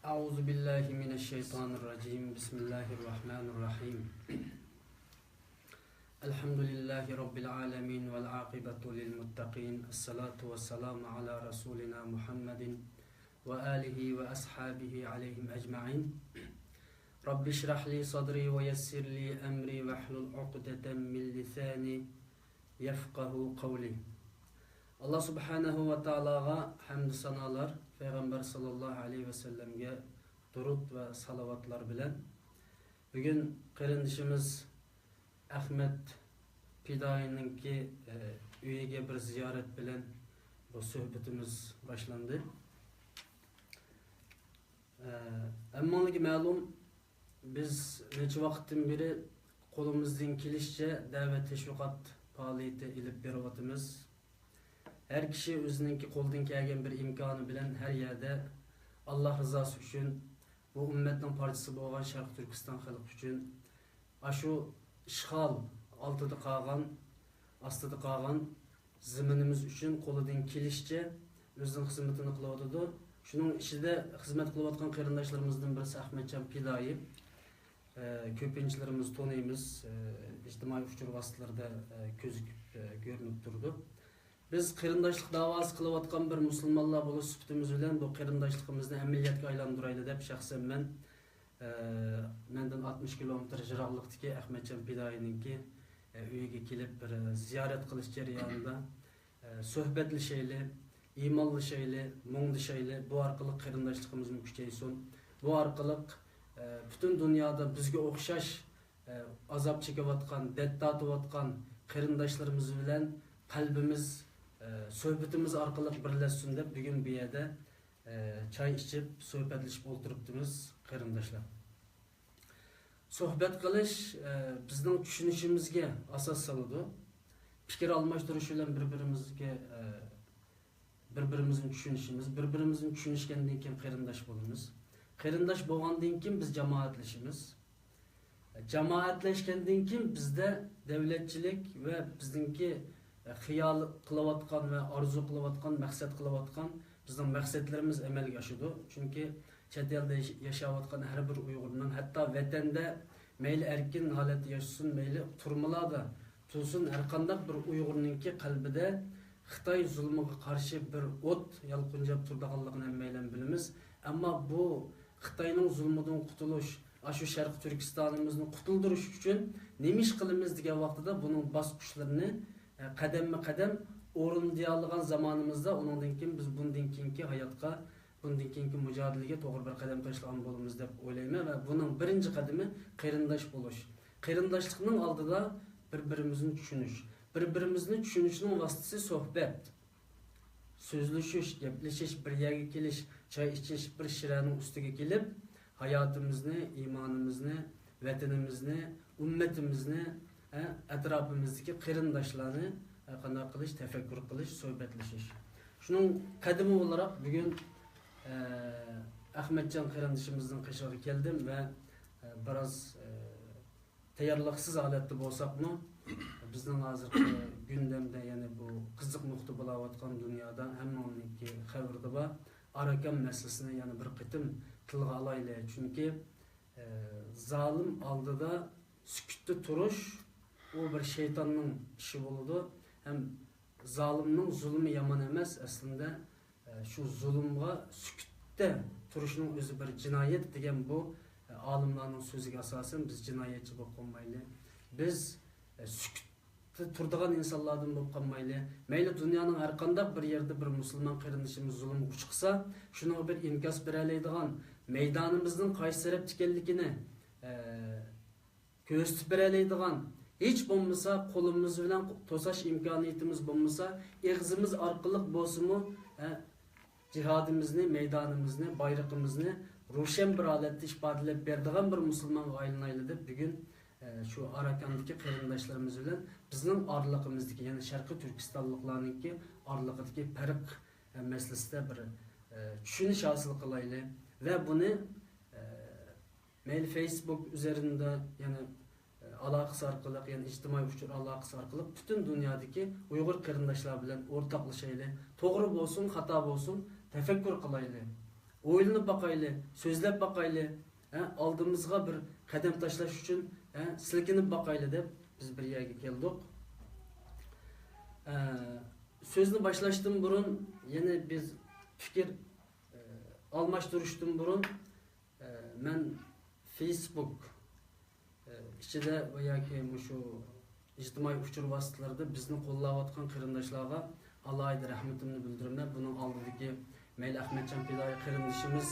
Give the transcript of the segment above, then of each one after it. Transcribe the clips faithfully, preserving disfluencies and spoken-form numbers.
أعوذ بالله من الشيطان الرجيم. بسم الله الرحمن الرحيم. الحمد لله رب العالمين والعاقبة للمتقين. الصلاة والسلام على رسولنا محمد وآله وأصحابه عليهم أجمعين. رب اشرح لي صدري ويسر لي أمري واحلل عقدة من لساني يفقهوا قولي. ئاللا سۇبھانەھۇ ۋە تائالاغا ھەمدۇ سانالار، پەيغەمبەر ساللاللاھۇ ئەلەيھى ۋەسەللەمگە دۇرۇت ۋە سالاۋاتلار بىلەن بۈگۈن قېرىندىشىمىز ئەخمەت پىدائىينىڭكى، ئە، ئۆيىگە بىر زىيارەت بىلەن بۇ سۆھبىتىمىز باشلاندى. ئە، ھەممىڭلارغا مەلۇم، بىز نەچچە ۋاقىتتىن بېرى قولىمىزدىن كېلىشىچە دەۋەت تەشۋىقات پائالىيىتى ئېلىپ بېرىۋاتىمىز. ھەر كىشى ئۆزىنىڭكى قولىدىن كەلگەن بىر ئىمكانى بىلەن ھەر يەردە ئاللا رىزاسى ئۈچۈن، بۇ ئۈممەتنىڭ پارچىسى بولغان شەرقىي تۈركىستان خەلقى ئۈچۈن، ئاشۇ ئىشغال ئالدىدا قالغان، ئاستىدا قالغان زېمىنىمىز ئۈچۈن قولىدىن كېلىشىچە ئۆزىنىڭ خىزمىتىنى قىلىۋاتىدۇ. شۇنىڭ ئىچىدە خىزمەت قىلىۋاتقان قېرىنداشلىرىمىزدىن بىرسى ئەخمەتجان پىدائىي. ئە، كۆپىنچىلىرىمىز تونۇيمىز، ئە، ئىجتىمائىي ئۇچۇر ۋاسىتىلىرىدە، ئە، كۆزۈكۈپ، ئە، كۆرۈنۈپ تۇرىدۇ. بىز قېرىنداشلىق داۋاسى قىلىۋاتقان بىر مۇسۇلمانلار بولۇش سۈپىتىمىز بىلەن بۇ قېرىنداشلىقىمىزنى ئەمەلىيەتكە ئايلاندۇرايلى دەپ شەخسەن مەن، ئە، مەندىن ئاتمىش كىلومېتىر يىراقلىقتىكى ئەخمەتجان پىدائىينىڭكى، ئە، ئۆيىگە كېلىپ بىر، ئە، زىيارەت قىلىش جەريانىدا، ئە، سۆھبەتلىشەيلى، ئىمانلىشايلى، مۇڭدىشايلى، بۇ ئارقىلىق قېرىنداشلىقىمىزمۇ كۈچەيسۇن. بۇ ئارقىلىق، ئە، پۈتۈن دۇنيادا بىزگە ئوخشاش، ئە، ئازاب چېكىۋاتقان، دەرد تارتىۋاتقان قېرىنداشلىرىمىز بىلەن قەلبىمىز، ئە، سۆھبىتىمىز ئارقىلىق بىرلەشسۇن دەپ بۈگۈن بۇ يەردە، ئە، چاي ئىچىپ، سۆھبەتلىشىپ ئولتۇرۇپتىمىز، قېرىنداشلار. سۆھبەت قىلىش، ئە، بىزنىڭ چۈشىنىشىمىزگە ئاساس سالىدۇ. پىكىر ئالماشتۇرۇش بىلەن بىر-بىرىمىزگە، ئە، بىر-بىرىمىزنى چۈشىنىشىمىز، بىر-بىرىمىزنى چۈشىنىشكەندىن كېيىن قېرىنداش بولىمىز. قېرىنداش بولغاندىن كېيىن بىز جامائەتلىشىمىز. جامائەتلەشكەندىن كېيىن بىزدە دەۋلەتچىلىك ۋە بىزنىڭكى خىيال قىلىۋاتقان ۋە ئارزۇ قىلىۋاتقان، مەقسەت قىلىۋاتقان بىزنىڭ مەقسەتلىرىمىز ئەمەلگە ئاشىدۇ. چۈنكى چەت ئەلدە ياش-، ياشاۋاتقان ھەر بىر ئۇيغۇرنىڭ، ھەتتا ۋەتەندە مەيلى ئەركىن ھالەتتە ياشىسۇن، مەيلى تۈرمىلاردا تۇرسۇن، ھەر قانداق بىر ئۇيغۇرنىڭكى قەلبىدە خىتاي زۇلمىغا قارشى بىر ئوت يالقۇنجاپ تۇرىدىغانلىقىنى ھەممەيلەن بىلىمىز. ئەمما بۇ خىتاينىڭ زۇلمىدىن قۇتۇلۇش، ئاشۇ شەرقىي تۈركىستانىمىزنى قۇتۇلدۇرۇش ئۈچۈن نېمە ئىش قىلىمىز دېگەن ۋاقتىدا بۇنىڭ باسقۇچلىرىنى، ئە، قەدەممۇ قەدەم ئورۇندىيالىغان زامانىمىزدا، ئۇنىڭدىن كېيىن بىز بۇندىن كېيىنكى ھاياتقا، بۇندىن كېيىنكى مۇجادىلىگە توغرا بىر قەدەم تاشلىغان بولىمىز دەپ ئويلايمەن ۋە بۇنىڭ بىرىنچى قەدىمى قېرىنداش بولۇش. قېرىنداشلىقنىڭ ئالدىدا بىر-بىرىمىزنى چۈشىنىش. بىر-بىرىمىزنى چۈشىنىشنىڭ ۋاسىتىسى سۆھبەت. سۆزلىشىش، گەپلىشىش، بىر يەرگە كېلىش، چاي ئىچىش، بىر شىرەنىڭ ئۈستىگە كېلىپ، ھاياتىمىزنى، ئىمانىمىزنى، ۋەتىنىمىزنى، ئۈممىتىمىزنى، ھە، ئەتراپىمىزدىكى قېرىنداشلارنى، ھە، قانداق قىلىش، تەپەككۇر قىلىش، سۆھبەتلىشىش. شۇنىڭ قەدىمى ئولاراق بۈگۈن، ئە، ئەخمەتجان قېرىندىشىمىزنىڭ قېشىغا كەلدىم ۋە، ئە، بىراز، ئە، تەييارلىقسىز ھالەتتە بولساقمۇ، بىزنىڭ ھازىرقى گۈندەمدە، يەنى بۇ قىزىق نۇقتا بولاۋاتقان دۇنيادا ھەممىڭلارنىڭكى خەۋىرىدە بار، ئاراكان مەسىلىسىنى يەنە بىر قېتىم تىلغا ئالايلى. چۈنكى، ئە، زالىم ئالدىدا سۈكۈتتە تۇرۇش، ئۇ بىر شەيتاننىڭ ئىشى بولىدۇ. ھەم زالىمنىڭ زۇلمى يامان ئەمەس، ئەسلىندە، ئە، شۇ زۇلۇمغا سۈكۈتتە تۇرۇشنىڭ ئۆزى بىر جىنايەت دېگەن بۇ، ئە، ئالىملارنىڭ سۆزىگە ئاساسەن بىز جىنايەتچى بولۇپ قالمايلى. بىز، ئە، سۈكۈتتە تۇرىدىغان ئىنسانلاردىن بولۇپ قالمايلى. مەيلى دۇنيانىڭ ھەر قانداق بىر يېرىدە بىر مۇسۇلمان قېرىندىشىمىز زۇلۇمغا ئۇچرىسا، شۇنىڭغا بىر ئىنكاس بېرەلەيدىغان، مەيدانىمىزنىڭ قايسى تەرەپتە ئىكەنلىكىنى، ئە، كۆرسىتىپ بېرەلەيدىغان، ھېچ بولمىسا قولىمىز بىلەن توساش ئىمكانىيىتىمىز بولمىسا، ئېغىزىمىز ئارقىلىق بولسىمۇ، ھە، جىھادىمىزنى، مەيدانىمىزنى، بايرىقىمىزنى روشەن بىر ھالەتتە ئىپادىلەپ بېرىدىغان بىر مۇسۇلمانغا ئايلىنايلى دەپ، بۈگۈن، ئە، شۇ ئاراكاندىكى قېرىنداشلىرىمىز بىلەن بىزنىڭ ئارىلىقىمىزدىكى، يەنى شەرقىي تۈركىستانلىقلارنىڭكى ئارىلىقىدىكى پەرق، ئە، مەسىلىسىدە بىر، ئە، چۈشىنىش ھاسىل قىلايلى ۋە بۇنى، ئە، مەيلى فېيسبۇك ئۈزەرىندە، يەنى، ئە، ئالاقىسى ئارقىلىق، يەنى ئىجتىمائىي ئۇچۇر ئالاقىسى ئارقىلىق پۈتۈن دۇنيادىكى ئۇيغۇر قېرىنداشلار بىلەن ئورتاقلىشايلى. توغرا بولسۇن، خاتا بولسۇن، تەپەككۇر قىلايلى. ئويلىنىپ باقايلى، سۆزلەپ باقايلى، ھە، ئالدىمىزغا بىر قەدەم تاشلاش ئۈچۈن، ھە، سىلكىنىپ باقايلى دەپ بىز بىر يەرگە كەلدۇق. ھە، سۆزنى باشلاشتىن بۇرۇن، يەنە بىز پىكىر، ھە، ئالماشتۇرۇشتىن بۇرۇن، ھە، مەن فېيسبۇك، ئىچىدە ۋە ياكى مۇشۇ ئىجتىمائىي ئۇچۇر ۋاسىتىلىرىدە بىزنى قوللاۋاتقان قېرىنداشلارغا ئالاھىدە رەھمىتىمنى بىلدۈرىمەن. بۇنىڭ ئالدىدىكى مەيلى ئەخمەتجان پىدائىي قېرىندىشىمىز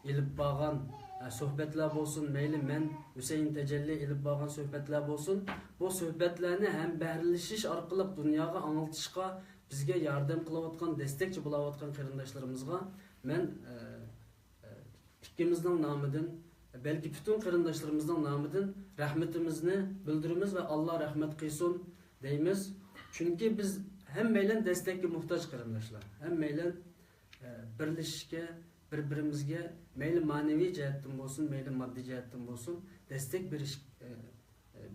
ئېلىپ بارغان، ئە، سۆھبەتلەر بولسۇن، مەيلى مەن، ھۈسەيىن تەجەللى ئېلىپ بارغان سۆھبەتلەر بولسۇن، بۇ سۆھبەتلەرنى ھەمبەھىرلىشىش ئارقىلىق دۇنياغا ئاڭلىتىشقا بىزگە ياردەم قىلىۋاتقان، دەستەكچى بولاۋاتقان قېرىنداشلىرىمىزغا مەن، ئە، ئىككىمىزنىڭ نامىدىن، بەلكى پۈتۈن قېرىنداشلىرىمىزنىڭ نامىدىن رەھمىتىمىزنى بىلدۈرىمىز ۋە ئاللا رەھمەت قىلسۇن دەيمىز. چۈنكى بىز ھەممەيلەن دەستەككە موھتاج قېرىنداشلار. ھەممەيلەن، ئە، بىرلىشىشكە، بىر-بىرىمىزگە مەيلى مەنىۋى جەھەتتىن بولسۇن، مەيلى ماددىي جەھەتتىن بولسۇن، دەستەك بېرىش، ئە،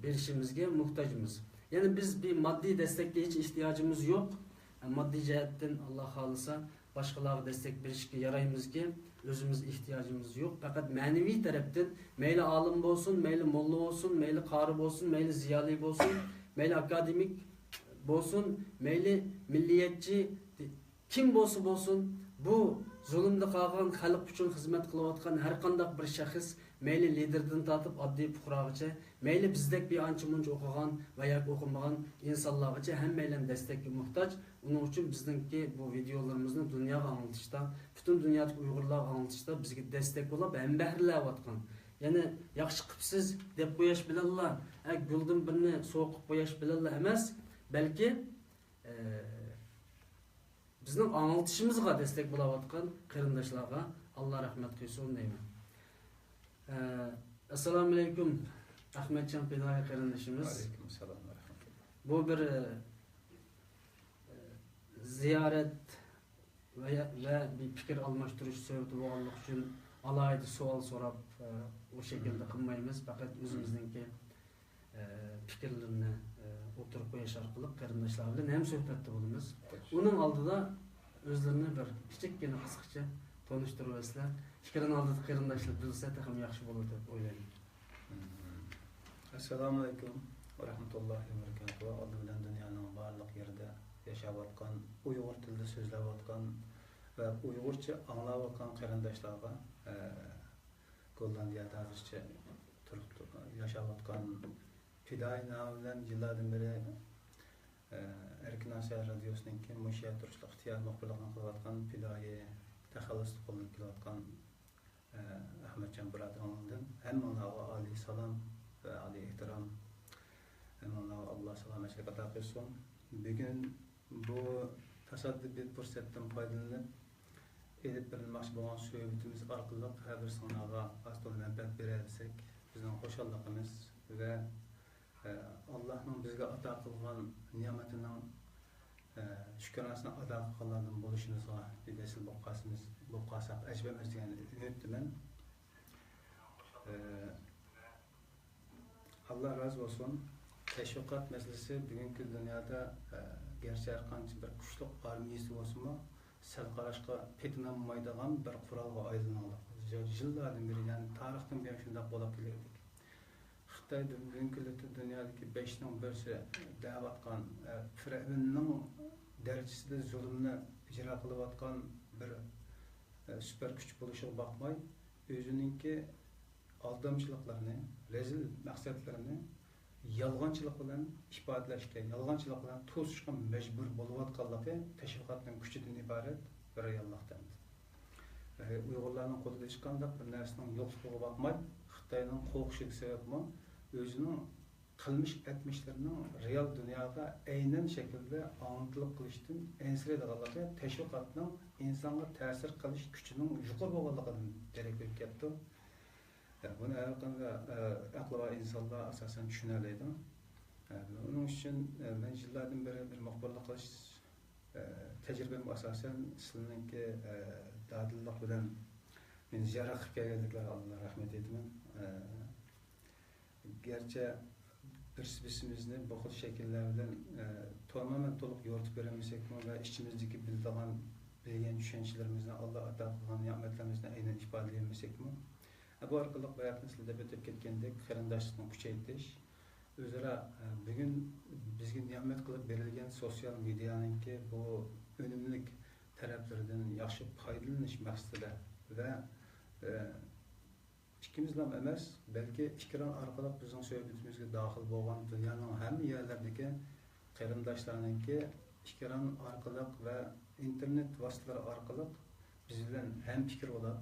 بېرىشىمىزگە موھتاجمىز. يەنى بىز بىر ماددىي دەستەككە ھېچ ئېھتىياجىمىز يوق. ماددىي جەھەتتىن، ئاللا خالىسا، باشقىلارغا دەستەك بېرىشكە يارايمىزكى، ئۆزىمىز ئېھتىياجىمىز يوق. پەقەت مەنىۋى تەرەپتىن، مەيلى ئالىم بولسۇن، مەيلى موللا بولسۇن، مەيلى قارى بولسۇن، مەيلى زىيالىي بولسۇن، مەيلى ئاكادېمىك بولسۇن، مەيلى مىللىيەتچى، كىم بولسا بولسۇن، بۇ زۇلۇمدا قالغان خەلق ئۈچۈن خىزمەت قىلىۋاتقان ھەر قانداق بىر شەخس، مەيلى لىدېردىن تارتىپ ئاددىي پۇقراغىچە، مەيلى بىزدەك بىر ئانچە مۇنچە ئوقۇغان ۋە ياكى ئوقۇمىغان ئىنسانلارغىچە ھەممەيلەن دەستەككە موھتاج. ئۇنىڭ ئۈچۈن بىزنىڭكى بۇ ۋىدېئولىرىمىزنى دۇنياغا ئاڭلىتىشتا، پۈتۈن دۇنيادىكى ئۇيغۇرلارغا ئاڭلىتىشتا بىزگە دەستەك بولاپ ھەمبەھىرلەۋاتقان، يەنى ياخشى قىپسىز دەپ قوياش بىلەنلا، ھە، گۈلدىن بىرنى سوۋغا قىلىپ قوياش بىلەنلا ئەمەس، بەلكى، ئە، بىزنىڭ ئاڭلىتىشىمىزغا دەستەك بولاۋاتقان قېرىنداشلارغا ئاللا رەھمەت قىلسۇن دەيمەن. ئە، ئەسسالامۇئەلەيكۇم، ئەخمەتجان پىدائىي قېرىندىشىمىز. ۋەئەلەيكۇم ئەسسالام ۋە رەھمەتۇللا. بۇ بىر، ئە، زىيارەت ۋە، ۋە بىر پىكىر ئالماشتۇرۇش سۆھبىتى بولغانلىقى ئۈچۈن ئالاھىدە سوئال سوراپ، ئە، ئۇ شەكىلدە قىلمايمىز. پەقەت ئۆزىمىزنىڭكى ئە، پىكىرلىرىنى، ئە، ئوتتۇرىغا قويۇش ئارقىلىق قېرىنداشلار بىلەن ھەمسۆھبەتتە بولىمىز. خوش. ئۇنىڭ ئالدىدا ئۆزلىرىنى بىر كىچىككىنە قىسقىچە تونۇشتۇرۇۋەتسىلەر، پىكرىنى ئالدىدا قېرىنداشلار بىلسە تېخىمۇ ياخشى بولىدۇ دەپ ئويلايمەن. ئەسسالامۇئەلەيكۇم ۋە رەھمەتۇللاھى ۋە بەرىكاتۇھۇ. ئالدى بىلەن دۇنيانىڭ بارلىق يېرىدە ياشاۋاتقان، ئۇيغۇر تىلىدا سۆزلەۋاتقان ۋە ئۇيغۇرچە ئاڭلاۋاتقان قېرىنداشلارغا، ئە، گوللاندىيەدە ھازىرچە تۇرۇپ، تۇرۇپ ياشاۋاتقان پىدائىي نامى بىلەن يىللاردىن بېرى، ئە، ئەركىن ئاسىيا رادىيوسىنىڭكى مۇشۇ يەردە تۇرۇشلۇق ئىختىيارىي مۇخبىرلىقىنى قىلىۋاتقان پىدائىي تەخەللۇستا قوللىنىپ كېلىۋاتقان، ئە، ئەخمەتجان بۇرادىرىڭىزدىن ھەممىڭلارغا ئالىي سالام ۋە ئالىي ئېھتىرام. ھەممىڭلارغا ئاللا سالامەتلىك ئاتا قىلسۇن. بۈگۈن بۇ تاسادىپىي پۇرسەتتىن پايدىلىنىپ، ئېلىپ بېرىلماقچى بولغان سۆھبىتىمىز ئارقىلىق ھەر بىرسىڭلارغا ئاز تولا مەنپەئەت بېرەلىسەك، بىزنىڭ خۇشاللىقىمىز ۋە، ئە، ئاللاھنىڭ بىزگە ئاتا قىلغان نېمىتىنىڭ، ئە، شۈكرانىسىنى ئادا قىلغانلاردىن بولۇشىمىزغا بىر ۋەسىلە بولۇپ قالسىمىز، بولۇپ قالساق ئەجەب ئەمەس دېگەن ئۈمىدتىمەن. ئە، ئاللا رازى بولسۇن. تەشۋىقات مەسىلىسى بۈگۈنكى دۇنيادا، ئە، گەرچە ھەرقانچە بىر كۈچلۈك ئارمىيەسى بولسىمۇ، سەل قاراشقا پېتىنالمايدىغان بىر قورالغا ئايلىنىۋالدى. يىللاردىن بېرى، يەنى تارىختىن بۇيان شۇنداق بولاپ كېلىۋاتىدۇ. خىتاي بۈگۈنكى كۈندە دۇنيادىكى بەشنىڭ بىرسى دەۋاتقان، ئە، پىرئەۋننىڭ دەرىجىسىدە زۇلۇمنى ئىجرا قىلىۋاتقان بىر، ئە، سۈپەر كۈچ بولۇشىغا باقماي، ئۆزىنىڭكى ئالدامچىلىقلىرىنى، رەزىل مەقسەتلىرىنى يالغانچىلىق بىلەن ئىپادىلەشكە، يالغانچىلىق بىلەن توسۇشقا مەجبۇر بولۇۋاتقانلىقى تەشۋىقاتنىڭ كۈچىدىن ئىبارەت بىر رېئاللىقتا. ئۇيغۇرلارنىڭ قولىدا ھېچقانداق بىر نەرسىنىڭ يوقلۇقىغا باقماي، خىتاينىڭ قورقۇشىدىكى سەۋەبمۇ ئۆزىنىڭ قىلمىش ئەتمىشلىرىنىڭ رېئال دۇنياغا ئەينەن شەكىلدە ئاڭلىتىلىپ قېلىشىدىن ئەنسىرەيدىغانلىقى، تەشۋىقاتنىڭ ئىنسانغا تەسىر قىلىش كۈچىنىڭ يۇقىرى بولغانلىقىدىن دېرەك بېرىپ كەپتۇ. بۇنى ھەر قانداق، ئە، ئەقلى بار ئىنسانلار ئاساسەن چۈشىنەلەيدۇ. ئە، ئۇنىڭ ئۈچۈن، ئە، مەن يىللاردىن بېرى بىر مۇخبىرلىق قىلىش، ئە، تەجرىبەمگە ئاساسەن سىلىنىڭكى، ئە، دادىللىق بىلەن مېنى زىيارەت قىلىپ كەلگەنلىكىڭلارغا ئاللا رەھمەت ئېيتىمەن. ئە، گەرچە بىرسى بىرسىمىزنى بۇ خىل شەكىللەر بىلەن، ئە، تامامەن تولۇق يورۇتۇپ بېرەلمىسەكمۇ ۋە ئىچىمىزدىكى بىلىدىغان بەرگەن چۈشەنچىلىرىمىزنى، ئاللا ئاتا قىلغان نېمەتلىرىمىزنى ئەينەن ئىپادىلىيەلمىسەكمۇ، بۇ ئارقىلىق باياقتىن سىلەر دەپ ئۆتۈپ كەتكەندەك قېرىنداشلىقنى كۈچەيتىش، ئۆزئارا، بۈگۈن بىزگە نېمەت قىلىپ بېرىلگەن سوتسىيال مېدىيانىڭكى بۇ ئۈنۈملۈك تەرەپلىرىدىن ياخشى پايدىلىنىش مەقسىتىدە ۋە، ئىككىمىزلام ئەمەس، بەلكى ئېكران ئارقىلىق بىزنىڭ سۆھبىتىمىزگە داخىل بولغان دۇنيانىڭ ھەممە يەرلىرىدىكى قېرىنداشلارنىڭكى ئېكران ئارقىلىق ۋە ئىنتېرنېت ۋاسىتىلىرى ئارقىلىق بىز بىلەن ھەمپىكىر بولۇپ،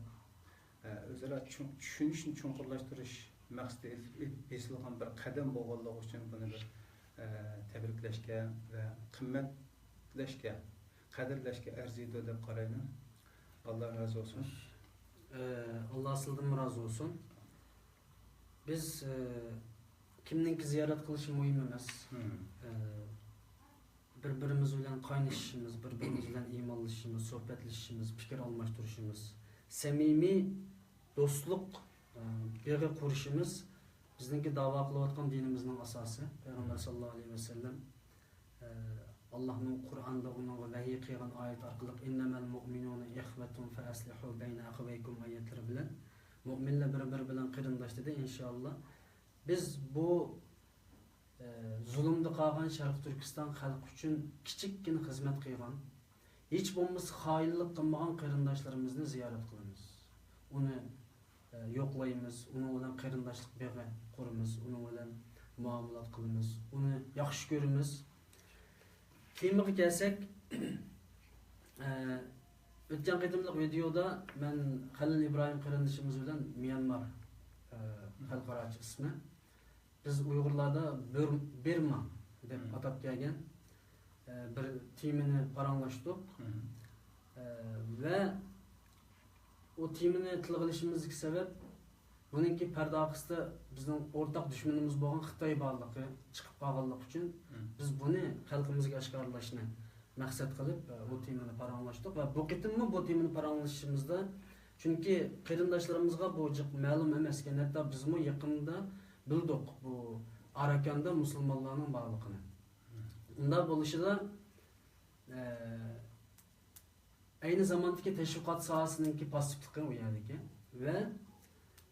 ئە، ئۆزئارا چۈ-، چۈشىنىشنى چوڭقۇرلاشتۇرۇش مەقسىتى ئېلىپ، ئېلىپ بېسىلغان بىر قەدەم بولغانلىقى ئۈچۈن بۇنى بىر، ئە، تەبرىكلەشكە ۋە قىممەتلەشكە، قەدىرلەشكە ئەرزىيدۇ دەپ قارايمەن. ئاللا رازى بولسۇن. ئاللا سىلدىنمۇ رازى بولسۇن. بىز، ئە، كىمنىڭكى زىيارەت قىلىشى مۇھىم ئەمەس. مم. ئە، بىر-بىرىمىز بىلەن قاينىشىشىمىز، بىر-بىرىمىز بىلەن ئىمانلىشىشىمىز، سۆھبەتلىشىشىمىز، پىكىر ئالماشتۇرۇشىمىز، سەمىمىي دوستلۇق، ئە، بېغى قۇرۇشىمىز بىزنىڭكى داۋا قىلىۋاتقان دىنىمىزنىڭ ئاساسى. پەيغەمبەر ساللاللاھۇ ئەلەيھى ۋەسەللەم، ئە، ئاللاھنىڭ قۇرئاندا ئۇنىڭغا ۋەھىي قىلغان ئايەت ئارقىلىق، «ئىننەمەل مۇئمىنۇنە ئىخۋەتۇن فەئەسلىھۇ بەينە ئەخەۋەيكۇم» ئايەتلىرى بىلەن مۆمىنلەر بىر-بىرى بىلەن قېرىنداش دېدى. ئىنشائاللا، بىز بۇ، ئە، زۇلۇمدا قالغان شەرقىي تۈركىستان خەلقى ئۈچۈن كىچىككىنە خىزمەت قىلغان، ھېچ بولمىسا خائىنلىق قىلمىغان قېرىنداشلىرىمىزنى زىيارەت قىلىمىز. ئۇنى، ئە، يوقلايمىز، ئۇنىڭ بىلەن قېرىنداشلىق بېغى قۇرىمىز، ئۇنىڭ بىلەن مۇئامىلات قىلىمىز، ئۇنى ياخشى كۆرىمىز. تېمىغا كەلسەك، ئە، ئۆتكەن قېتىملىق ۋىدېيودا مەن خەلىل ئىبراھىم قېرىندىشىمىز بىلەن ميانمار، ئە، خەلقئاراچە ئىسمى، بىز ئۇيغۇرلاردا بىر-، بىرما دەپ مم. ئاتاپ كەلگەن، ئە، بىر تېمىنى پاراڭلاشتۇق. مم. ئە، ۋە ئۇ تېمىنى تىلغا ئېلىشىمىزدىكى سەۋەب، بۇنىڭكى پەردە ئارقىسىدا بىزنىڭ ئورتاق دۈشمىنىمىز بولغان خىتاي بارلىقى چىقىپ قالغانلىقى ئۈچۈن، مم. بىز بۇنى خەلقىمىزگە ئاشكارىلاشنى مەقسەت قىلىپ، ئە، بۇ تېمىنى پاراڭلاشتۇق ۋە بۇ قېتىممۇ بۇ تېمىنى پاراڭلىشىشىمىزدا، چۈنكى قېرىنداشلىرىمىزغا بۇ جىق مەلۇم ئەمەسكەن، ھەتتا بىزمۇ يېقىندا بىلدۇق بۇ ئاراكاندا مۇسۇلمانلارنىڭ بارلىقىنى. ئۇنداق بولۇشىدا، ئە، ئەينى زاماندىكى تەشۋىقات ساھەسىنىڭكى پاسسىپلىقى ئۇ يەردىكى ۋە،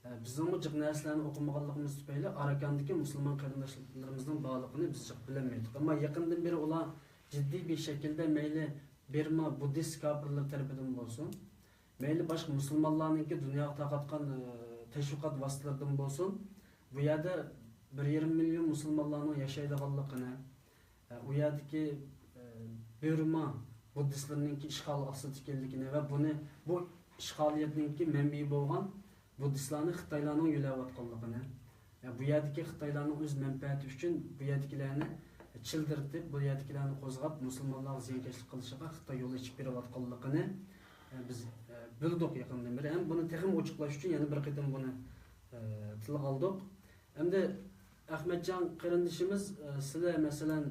ئە، بىزنىڭمۇ جىق نەرسىلەرنى ئوقۇمىغانلىقىمىز تۈپەيلى ئاراكاندىكى مۇسۇلمان قېرىنداشلىرىمىزنىڭ بارلىقىنى بىز جىق بىلەلمەيتتۇق. ئەمما يېقىندىن بېرى ئۇلار جىددىي بىر شەكىلدە مەيلى بىرما بۇددىست كاپىرلىرى تەرىپىدىن بولسۇن، مەيلى باشقا مۇسۇلمانلارنىڭكى دۇنياغا تارقاتقان، ئە، تەشۋىقات ۋاسىتىلىرىدىن بولسۇن، بۇ يەردە بىر يېرىم مىليون مۇسۇلمانلارنىڭ ياشايدىغانلىقىنى، ئە، ئۇ يەردىكى، ئە، بۆرما بۇددىستلىرىنىڭكى ئىشغال ئاستىدا ئىكەنلىكىنى ۋە بۇنى، بۇ ئىشغالىيەتنىڭكى مەنبىيى بولغان بۇددىستلارنى خىتايلارنىڭ يۆلەۋاتقانلىقىنى، ئە، بۇ يەردىكى خىتايلارنىڭ ئۆز مەنپەئەتى ئۈچۈن بۇ يەردىكىلەرنى چىلدىرتىپ، بۇ يەردىكىلەرنى قوزغاپ، مۇسۇلمانلارغا زىيانكەشلىك قىلىشىغا خىتاي يول ئېچىپ بېرىۋاتقانلىقىنى، ئە، بىز، ئە، بىلدۇق يېقىندىن بېرى. ھەم بۇنى تېخىمۇ ئوچۇقلاش ئۈچۈن يەنە بىر قېتىم بۇنى، ئە، تىلغا ئالدۇق. ئەمدى ئەخمەتجان قېرىندىشىمىز، ئە، سىلەر مەسىلەن،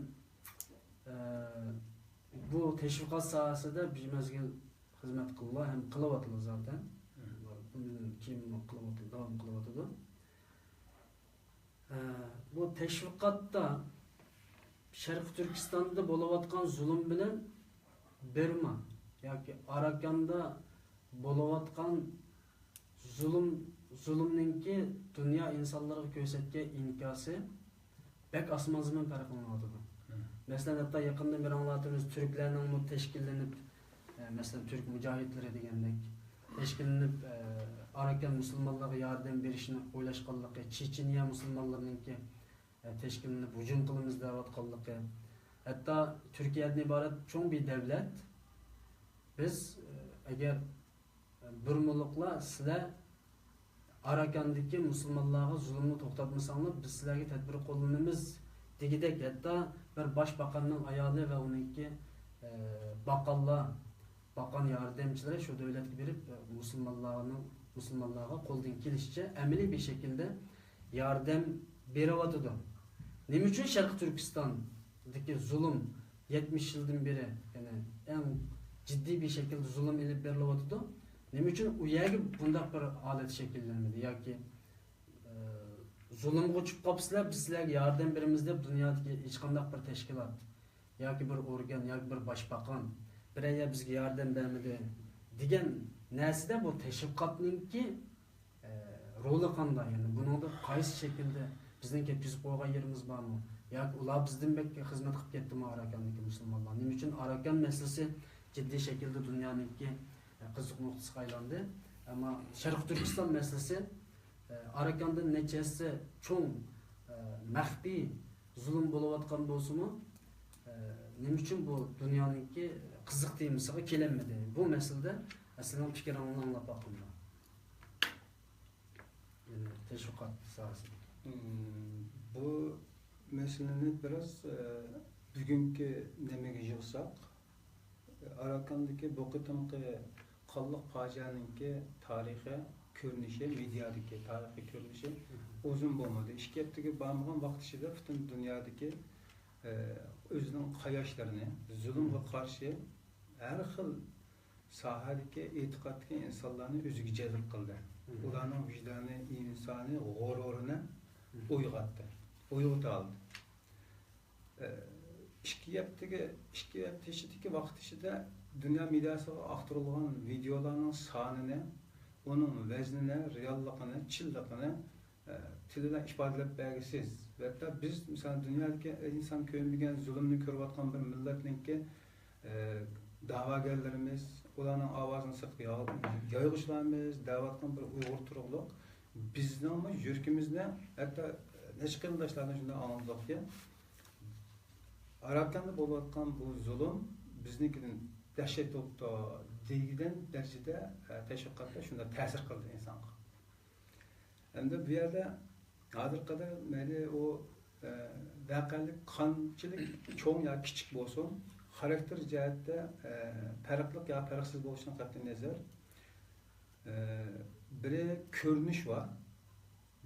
ئە، بۇ تەشۋىقات ساھەسىدە بىر مەزگىل خىزمەت قىلدىلا ھەم قىلىۋاتىدۇ زاتەن. بۇندىن كېيىنمۇ قىلىۋاتىدۇ، داۋام قىلىۋاتىدۇ. ئە، بۇ تەشۋىقاتتا شەرقىي تۈركىستاندا بولۇۋاتقان زۇلۇم بىلەن بىرما ياكى ئاراكاندا بولۇۋاتقان زۇلۇم، زۇلۇمنىڭكى دۇنيا ئىنسانلىرىغا كۆرسەتكەن ئىنكاسى بەك ئاسمان زېمىن پەرقلىنىۋاتىدۇ. مەسىلەن، ھەتتا يېقىندىن بېرى ئاڭلاۋاتىمىز، تۈركلەرنىڭمۇ تەشكىللىنىپ، ئە، مەسىلەن، تۈرك مۇجاھىدلىرى دېگەندەك تەشكىللىنىپ، ئە، ئاراكان مۇسۇلمانلارغا ياردەم بېرىشنى ئويلاشقانلىقى، چېچىنىيە مۇسۇلمانلىرىنىڭكى، ئە، تەشكىللىنىپ ھۇجۇم قىلىمىز دەۋاتقانلىقى، ھەتتا تۈركىيەدىن ئىبارەت چوڭ بىر دەۋلەت، بىز، ئە، ئەگەر بۇرمىلىقلار، سىلەر ئاراكاندىكى مۇسۇلمانلارغا زۇلۇمنى توختاتمىساڭلار، بىز سىلەرگە تەدبىر قوللىنىمىز دېگۈدەك، ھەتتا بىر باش باقاننىڭ ئايالى ۋە ئۇنىڭكى، ئە، باقانلار، باقان ياردەمچىلىرى شۇ دۆلەتكە بېرىپ، ئە، مۇسۇلمانلارنىڭ، مۇسۇلمانلارغا قولىدىن كېلىشىچە ئەمەلىي بىر شەكىلدە ياردەم بېرىۋاتىدۇ. نېمە ئۈچۈن شەرقىي تۈركىستاندىكى زۇلۇم يەتمىش يىلدىن بېرى، يەنى ئەڭ جىددىي بىر شەكىلدە زۇلۇم ئېلىپ بېرىلىۋاتىدۇ؟ نېمە ئۈچۈن ئۇ يەرگە بۇنداق بىر ھالەت شەكىللەنمىدى؟ ياكى، ئە، زۇلۇمغا ئۇچۇپ قاپسىلەر، بىز سىلەرگە ياردەم بېرىمىز دەپ دۇنيادىكى ھېچقانداق بىر تەشكىلات ياكى بىر ئورگان ياكى بىر باشباقان بىرەر يەر بىزگە ياردەم بەرمىدى دېگەن نەرسىدە بۇ تەشۋىقاتنىڭكى، ئە، رولى قانداق؟ يەنى بۇنىڭدا قايسى شەكىلدە بىزنىڭ كەتكۈزۈپ قويغان يېرىمىز بارمۇ؟ ياكى ئۇلار بىزدىن بەك خىزمەت قىلىپ كەتتىمۇ ئاراكاندىكى مۇسۇلمانلار؟ نېمە ئۈچۈن ئاراكان مەسىلىسى جىددىي شەكىلدە دۇنيانىڭكى، ئە، قىزىق نۇقتىسىغا ئايلاندى؟ ئەمما شەرقىي تۈركىستان مەسىلىسى، ئە، ئاراكاندىن نەچچە ھەسسە چوڭ، ئە، مەخپىي زۇلۇم بولۇۋاتقان بولسىمۇ، ئە، نېمە ئۈچۈن بۇ دۇنيانىڭكى قىزىق تېمىسىغا كېلەلمىدى؟ بۇ مەسىلىدە سىزنىڭ پىكرىڭىزنى ئاڭلاپ باققۇم. يەنى تەشۋىقات ساھەسىدە. مم، بۇ مەسىلىنى بىراز، ئە، بۈگۈنكى نېمىگە يىغساق، ئاراكاندىكى بۇ قېتىمقى قانلىق پاجىئەنىڭكى تارىخىي كۆرۈنۈشى، مېدىيادىكى تارىخىي كۆرۈنۈشى ئۇزۇن بولمىدى. ئىككى ھەپتىگە بارمىغان ۋاقىت ئىچىدە پۈتۈن دۇنيادىكى، ئە، ئۆزىنىڭ قاراشلىرىنى، زۇلۇمغا قارشى ھەر خىل ساھەدىكى، ئېتىقادتىكى ئىنسانلارنى ئۆزىگە جەلپ قىلدى. ئۇلارنىڭ ۋىجدانىي، ئىنسانىي غۇرۇرىنى ئويغاتتى، ئويغىتالدى. ئىككى ھەپتىگە، ئىككى ھەپتە ئىچىدىكى ۋاقىت ئىچىدە دۇنيا مېدىياسىغا ئاختۇرۇلغان ۋىدېئولارنىڭ سانىنى، ئۇنىڭ ۋەزنىنى، رېئاللىقىنى، چىنلىقىنى، ئە، تىل بىلەن ئىپادىلەپ بەرگۈسىز. ۋە ھەتتا بىز، مىسالەن، دۇنيادىكى ئىنسان كۆرمىگەن زۇلۇمنى كۆرۈۋاتقان بىر مىللەتنىڭكى، ئە، دەۋاگەرلىرىمىز، ئۇلارنىڭ ئاۋازىنى سىرتقا يا-، يايغۇچىلارمىز، دەۋاتقان بىر ئۇيغۇر تۇرۇقلۇق بىزنىڭمۇ يۈرىكىمىزنى، ھەتتا نەچچە قېرىنداشلاردىن شۇنداق ئاڭلىدۇقكى، ئاراكاندا بولۇۋاتقان بۇ زۇلۇم بىزنىڭكىدىن دەھشەت بوپتۇ دېگۈدەك دەرىجىدە، ئە، تەشۋىقاتتا شۇنداق تەسىر قىلدى ئىنسانغا. ئەمدى بۇ يەردە ھازىرغا قەدەر مەيلى ئۇ، ئە، ۋەقەلىك قانچىلىك چوڭ يا كىچىك بولسۇن، خاراكتېر جەھەتتە، ئە، پەرقلىق يا پەرقسىز بولۇشىدىن قەتئىينەزەر، ئە، بىرى كۆرۈنۈش بار،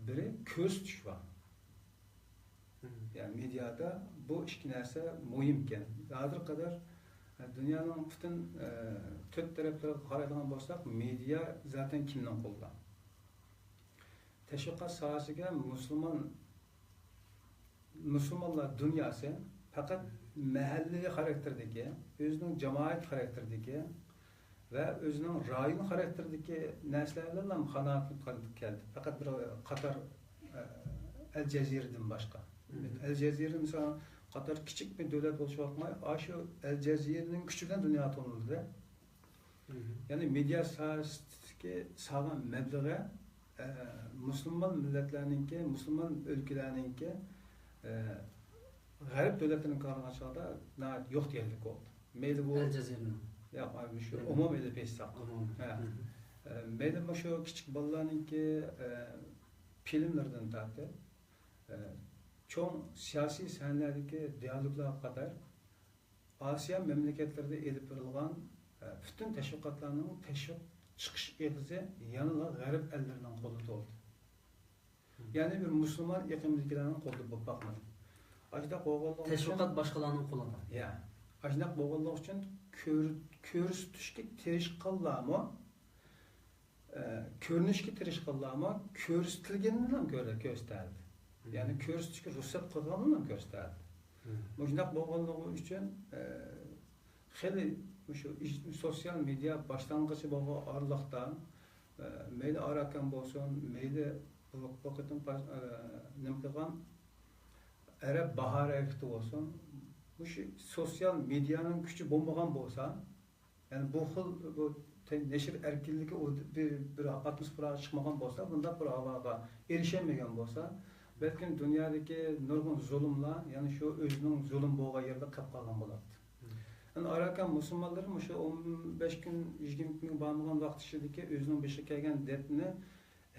بىرى كۆرسىتىش بار. يەنى مېدىيادا بۇ ئىككى نەرسە مۇھىمكەن. ھازىرغا قەدەر، ئە، دۇنيانىڭ پۈتۈن، ئە، تۆت تەرەپلىرىگە قارايدىغان بولساق، مېدىيا زاتەن كىمنىڭ قولىدا؟ تەشۋىقات ساھەسىگە مۇسۇلمان، مۇسۇلمانلار دۇنياسى پەقەت مەھەللىۋى خاراكتېردىكى، ئۆزىنىڭ جامائەت خاراكتېرىدىكى ۋە ئۆزىنىڭ رايون خاراكتېرىدىكى نەرسىلەر بىلەنلا قانائەتلىنىپ قېلىپ كەلدى. پەقەت بىر قاتار، ئە، ئەل جەزىرىدىن باشقا. ئەل جەزىرە، مىسال، قاتار كىچىك بىر دۆلەت بولۇشىغا قارىماي، ئاشۇ ئەل جەزىرىنىڭ كۈچى بىلەن دۇنياغا تونۇلدى. يەنى مېدىيا ساھەسىدىكى سالغان مەبلىغى، ئە، مۇسۇلمان مىللەتلەرنىڭكى، مۇسۇلمان ئۆلكىلەرنىڭكى، ئە، غەرب دۆلەتلىرىگە قارىغان چاغدا ناھايىتى يوق دېگەنلىك بولدى. مەيلى بۇ ئەل جەزىرىنىڭ. ياق، ئاي، مۇشۇ ئومۇمىي ئېلىپ ئېيتساق. ئومۇمىي. ھە. ئە، مەيلى مۇشۇ كىچىك بالىلارنىڭكى، ئە، فىلىملىرىدىن تارتىپ، ئە، چوڭ سىياسىي سەھنىلەردىكى دىيالوگلارغا قەدەر ئاسىيا مەملىكەتلىرىدە ئېلىپ بېرىلغان، ئە، پۈتۈن تەشۋىقاتلارنىڭ تەشۋىق چىقىش ئېغىزى يەنىلا غەرب ئەللىرىنىڭ قولىدا بولدى. يەنى بىر مۇسۇلمان ئېقىمدىكىلەرنىڭ قولىدا بولۇپ باقمىدى. ئاشۇنداق بولغانلىقى ئۈچۈن، تەشۋىقات باشقىلارنىڭ قولىدا. يا. ئاشۇنداق بولغانلىقى ئۈچۈن كۆر-، كۆرسىتىشكە تىرىشقانلارمۇ، ئە، كۆرۈنۈشكە تىرىشقانلارمۇ كۆرسىتىلگىنىنىلا كۆر-، كۆرسىتەلىدى. يەنى كۆرسىتىشكە رۇخسەت قىلغانىنىلا كۆرسىتەلىدى. مۇشۇنداق بولغانلىقى ئۈچۈن، ئە، خېلى مۇشۇ ئىج-، سوتسىيال مېدىيا باشلانغۇچى بولغان ئارىلىقتا، ئە، مەيلى ئاراكان بولسۇن، مەيلى بۇ، بۇ قېتىم پاش-، ئە، نېمە قىلغان ئەرەب باھارى ھەرىكىتى بولسۇن، مۇشۇ سوتسىيال مېدىيانىڭ كۈچى بولمىغان بولسا، يەنى بۇ خىل بۇ تە-، نەشر ئەركىنلىكى ئۇ بىر، بىر ئاتموسفېراغا چىقمىغان بولسا، بۇنداق بىر ھاۋاغا ئېرىشەلمىگەن بولسا، بەلكىم دۇنيادىكى نۇرغۇن زۇلۇملار يەنە شۇ ئۆزىنىڭ زۇلۇم بولغان يېرىدە قېلىپ قالغان بولاتتى. يەنى ئاراكان مۇسۇلمانلىرى مۇشۇ ئون بەش كۈن، يىگىرمە كۈنگە بارمىغان ۋاقىت ئىچىدىكى ئۆزىنىڭ بېشىغا كەلگەن دەردنى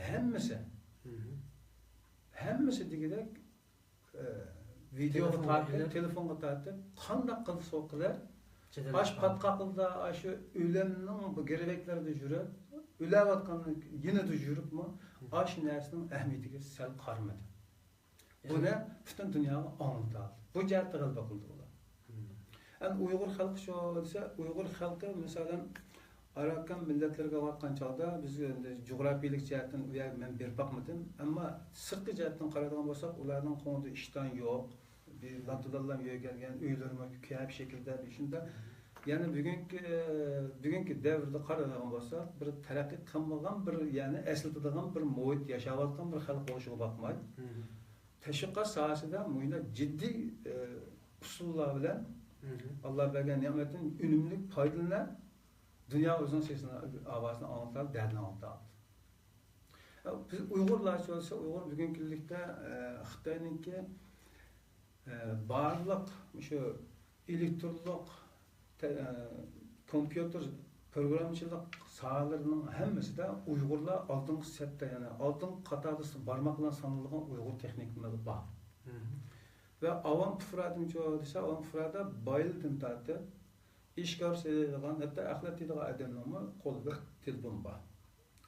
ھەممىسى، ھەممىسى دېگۈدەك، ئە، ۋىدېوغا تارتىپ، تېلېفونغا تارتىپ، قانداق قىلسا قىلار، ئاش پاتقاقلىدا، ئاشۇ ئۆلۈمنىڭ بۇ گىرۋەكلىرىدە يۈرۈپ، ئۆلۈۋاتقاننىڭ يېنىدا يۈرۈپمۇ، ئاشۇ نەرسىنىڭ ئەھمىيىتىگە سەل قارىمىدى. بۇنى پۈتۈن دۇنياغا ئاڭلىتالىدى. بۇ جەھەتتە غەلىبە قىلدى ئۇلار. ئەمدى ئۇيغۇر خەلقى شۇ دېسە، ئۇيغۇر خەلقى، مەسىلەن، ئاراكان مىللەتلىرىگە بارغان چاغدا بىز ئەمدى جۇغراپىيىلىك جەھەتتىن ئۇ يەرگە مەن بېرىپ باقمىدىم. ئەمما سىرتقى جەھەتتىن قارايدىغان بولساق، ئۇلارنىڭ قولىدا ئىشتان يوق، بىر لاتا-لاللام يۆگەلگەن، ئۆيلىرىمۇ كەپ شەكىلدە بىر شۇنداق يەنى بۈگۈنكى، بۈگۈنكى دەۋردە قارىغان بولساق، بىر تەرەققىي قىلمىغان، بىر، يەنى ئەسلىتىدىغان بىر مۇھىت، ياشاۋاتقان بىر خەلق بولۇشىغا باقماي، تەشۋىقات ساھەسىدە مۇشۇنداق جىددىي، ئە، ئۇسۇللار بىلەن ئاللا بەرگەن نېمەتتىن ئۈنۈملۈك پايدىلىنىپ، دۇنيا ئۆزىنىڭ سېسىنى، ئاۋازىنى ئاڭلىتالاپ، دەردىنى ئاڭلىتالاپتۇ. بىز ئۇيغۇرلارچە بولسا، ئۇيغۇر بۈگۈنكى كۈنلۈكتە، ئە، خىتاينىڭكى، ئە، بارلىق مۇشۇ ئېلېكترونلۇق، تە-، ئە، كومپيۇتېر پروگراممىچىلىق ساھەلىرىنىڭ ھەممىسىدە ئۇيغۇرلار ئالدىنقى سەپتە، يەنى ئالدىنقى قاتاردا بارماق بىلەن سانىلىدىغان ئۇيغۇر تېخنىكىمىز بار. ۋە ئاۋام پۇقرادىنچۇ دېسە، ئاۋام پۇقرادا بايلىدىن تارتىپ، ئىشكار سېلىدىغان، ھەتتا ئەخلەت يەيدىغان ئادەمنىڭمۇ قولىدا تېلېفون بار.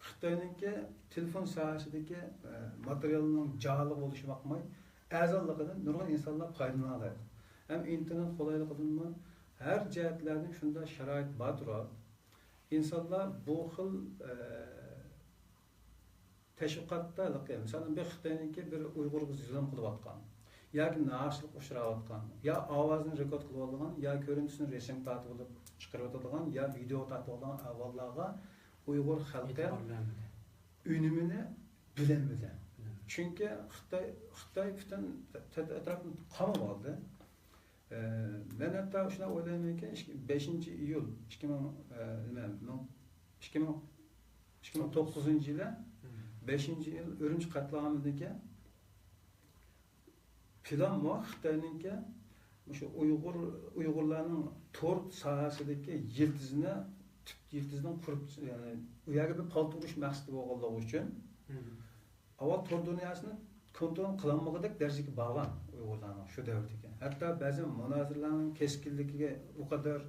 خىتاينىڭكى تېلېفون ساھەسىدىكى، ئە، ماتېرىيالنىڭ جاھىلى بولۇشى باقماي، ئەرزانلىقىدىن نۇرغۇن ئىنسانلار پايدىلىنالايدۇ. ھەم ئىنتېرنېت قولايلىقىدىنمۇ ھەر جەھەتلەردىن شۇنداق شارائىت بار تۇرۇپ، ئىنسانلار بۇ خىل، ئە، تەشۋىقاتتا، مىسالەن، بىر خىتاينىڭكى بىر ئۇيغۇرغا زۇلۇم قىلىۋاتقان ياكى ناھەقچىلىققا ئۇچراۋاتقان، يا ئاۋازىنى رېكورد قىلىۋالىدىغان، يا كۆرۈنتىسىنى رەسىم تارتىۋېلىپ چىقىرىۋاتىدىغان، يا ۋىدېئو تارتىۋالىدىغان ئەھۋاللارغا ئۇيغۇر خەلقى ئېتىبار بەرمىدى. ئۈنۈمىنى بىلەلمىدى. بىلەلمىدى. چۈنكى خىتاي، خىتاي پۈتۈن تەت-، ئەتراپنى قاماپ ئالدى. ئە، مەن ھەتتا شۇنداق ئويلايمەنكى، ئىككى، بەشىنچى ئىيۇل ئىككى مىڭ، ئە، نېمە، مىڭ، ئىككى مىڭ، ئىككى مىڭ توققۇزىنچى يىلى، بەشىنچى ئىيۇل ئۈرۈمچى قەتلىئامىدىكى پىلانمۇ خىتاينىڭكى مۇشۇ ئۇيغۇر، ئۇيغۇرلارنىڭ تور ساھەسىدىكى يىلتىزىنى، تۈپ يىلتىزىنى قۇرۇپ، يەنى ئۇ يەرگە بىر پالتا ئۇرۇش مەقسىتى بولغانلىقى ئۈچۈن، ئاۋۋال تور دۇنياسىنى كونترول قىلالمىغۇدەك دەرىجىگە بارغان ئۇيغۇرلارنىڭ شۇ دەۋردىكى. ھەتتا بەزى مۇنازىرىلەرنىڭ كەسكىنلىكىگە ئۇ قەدەر،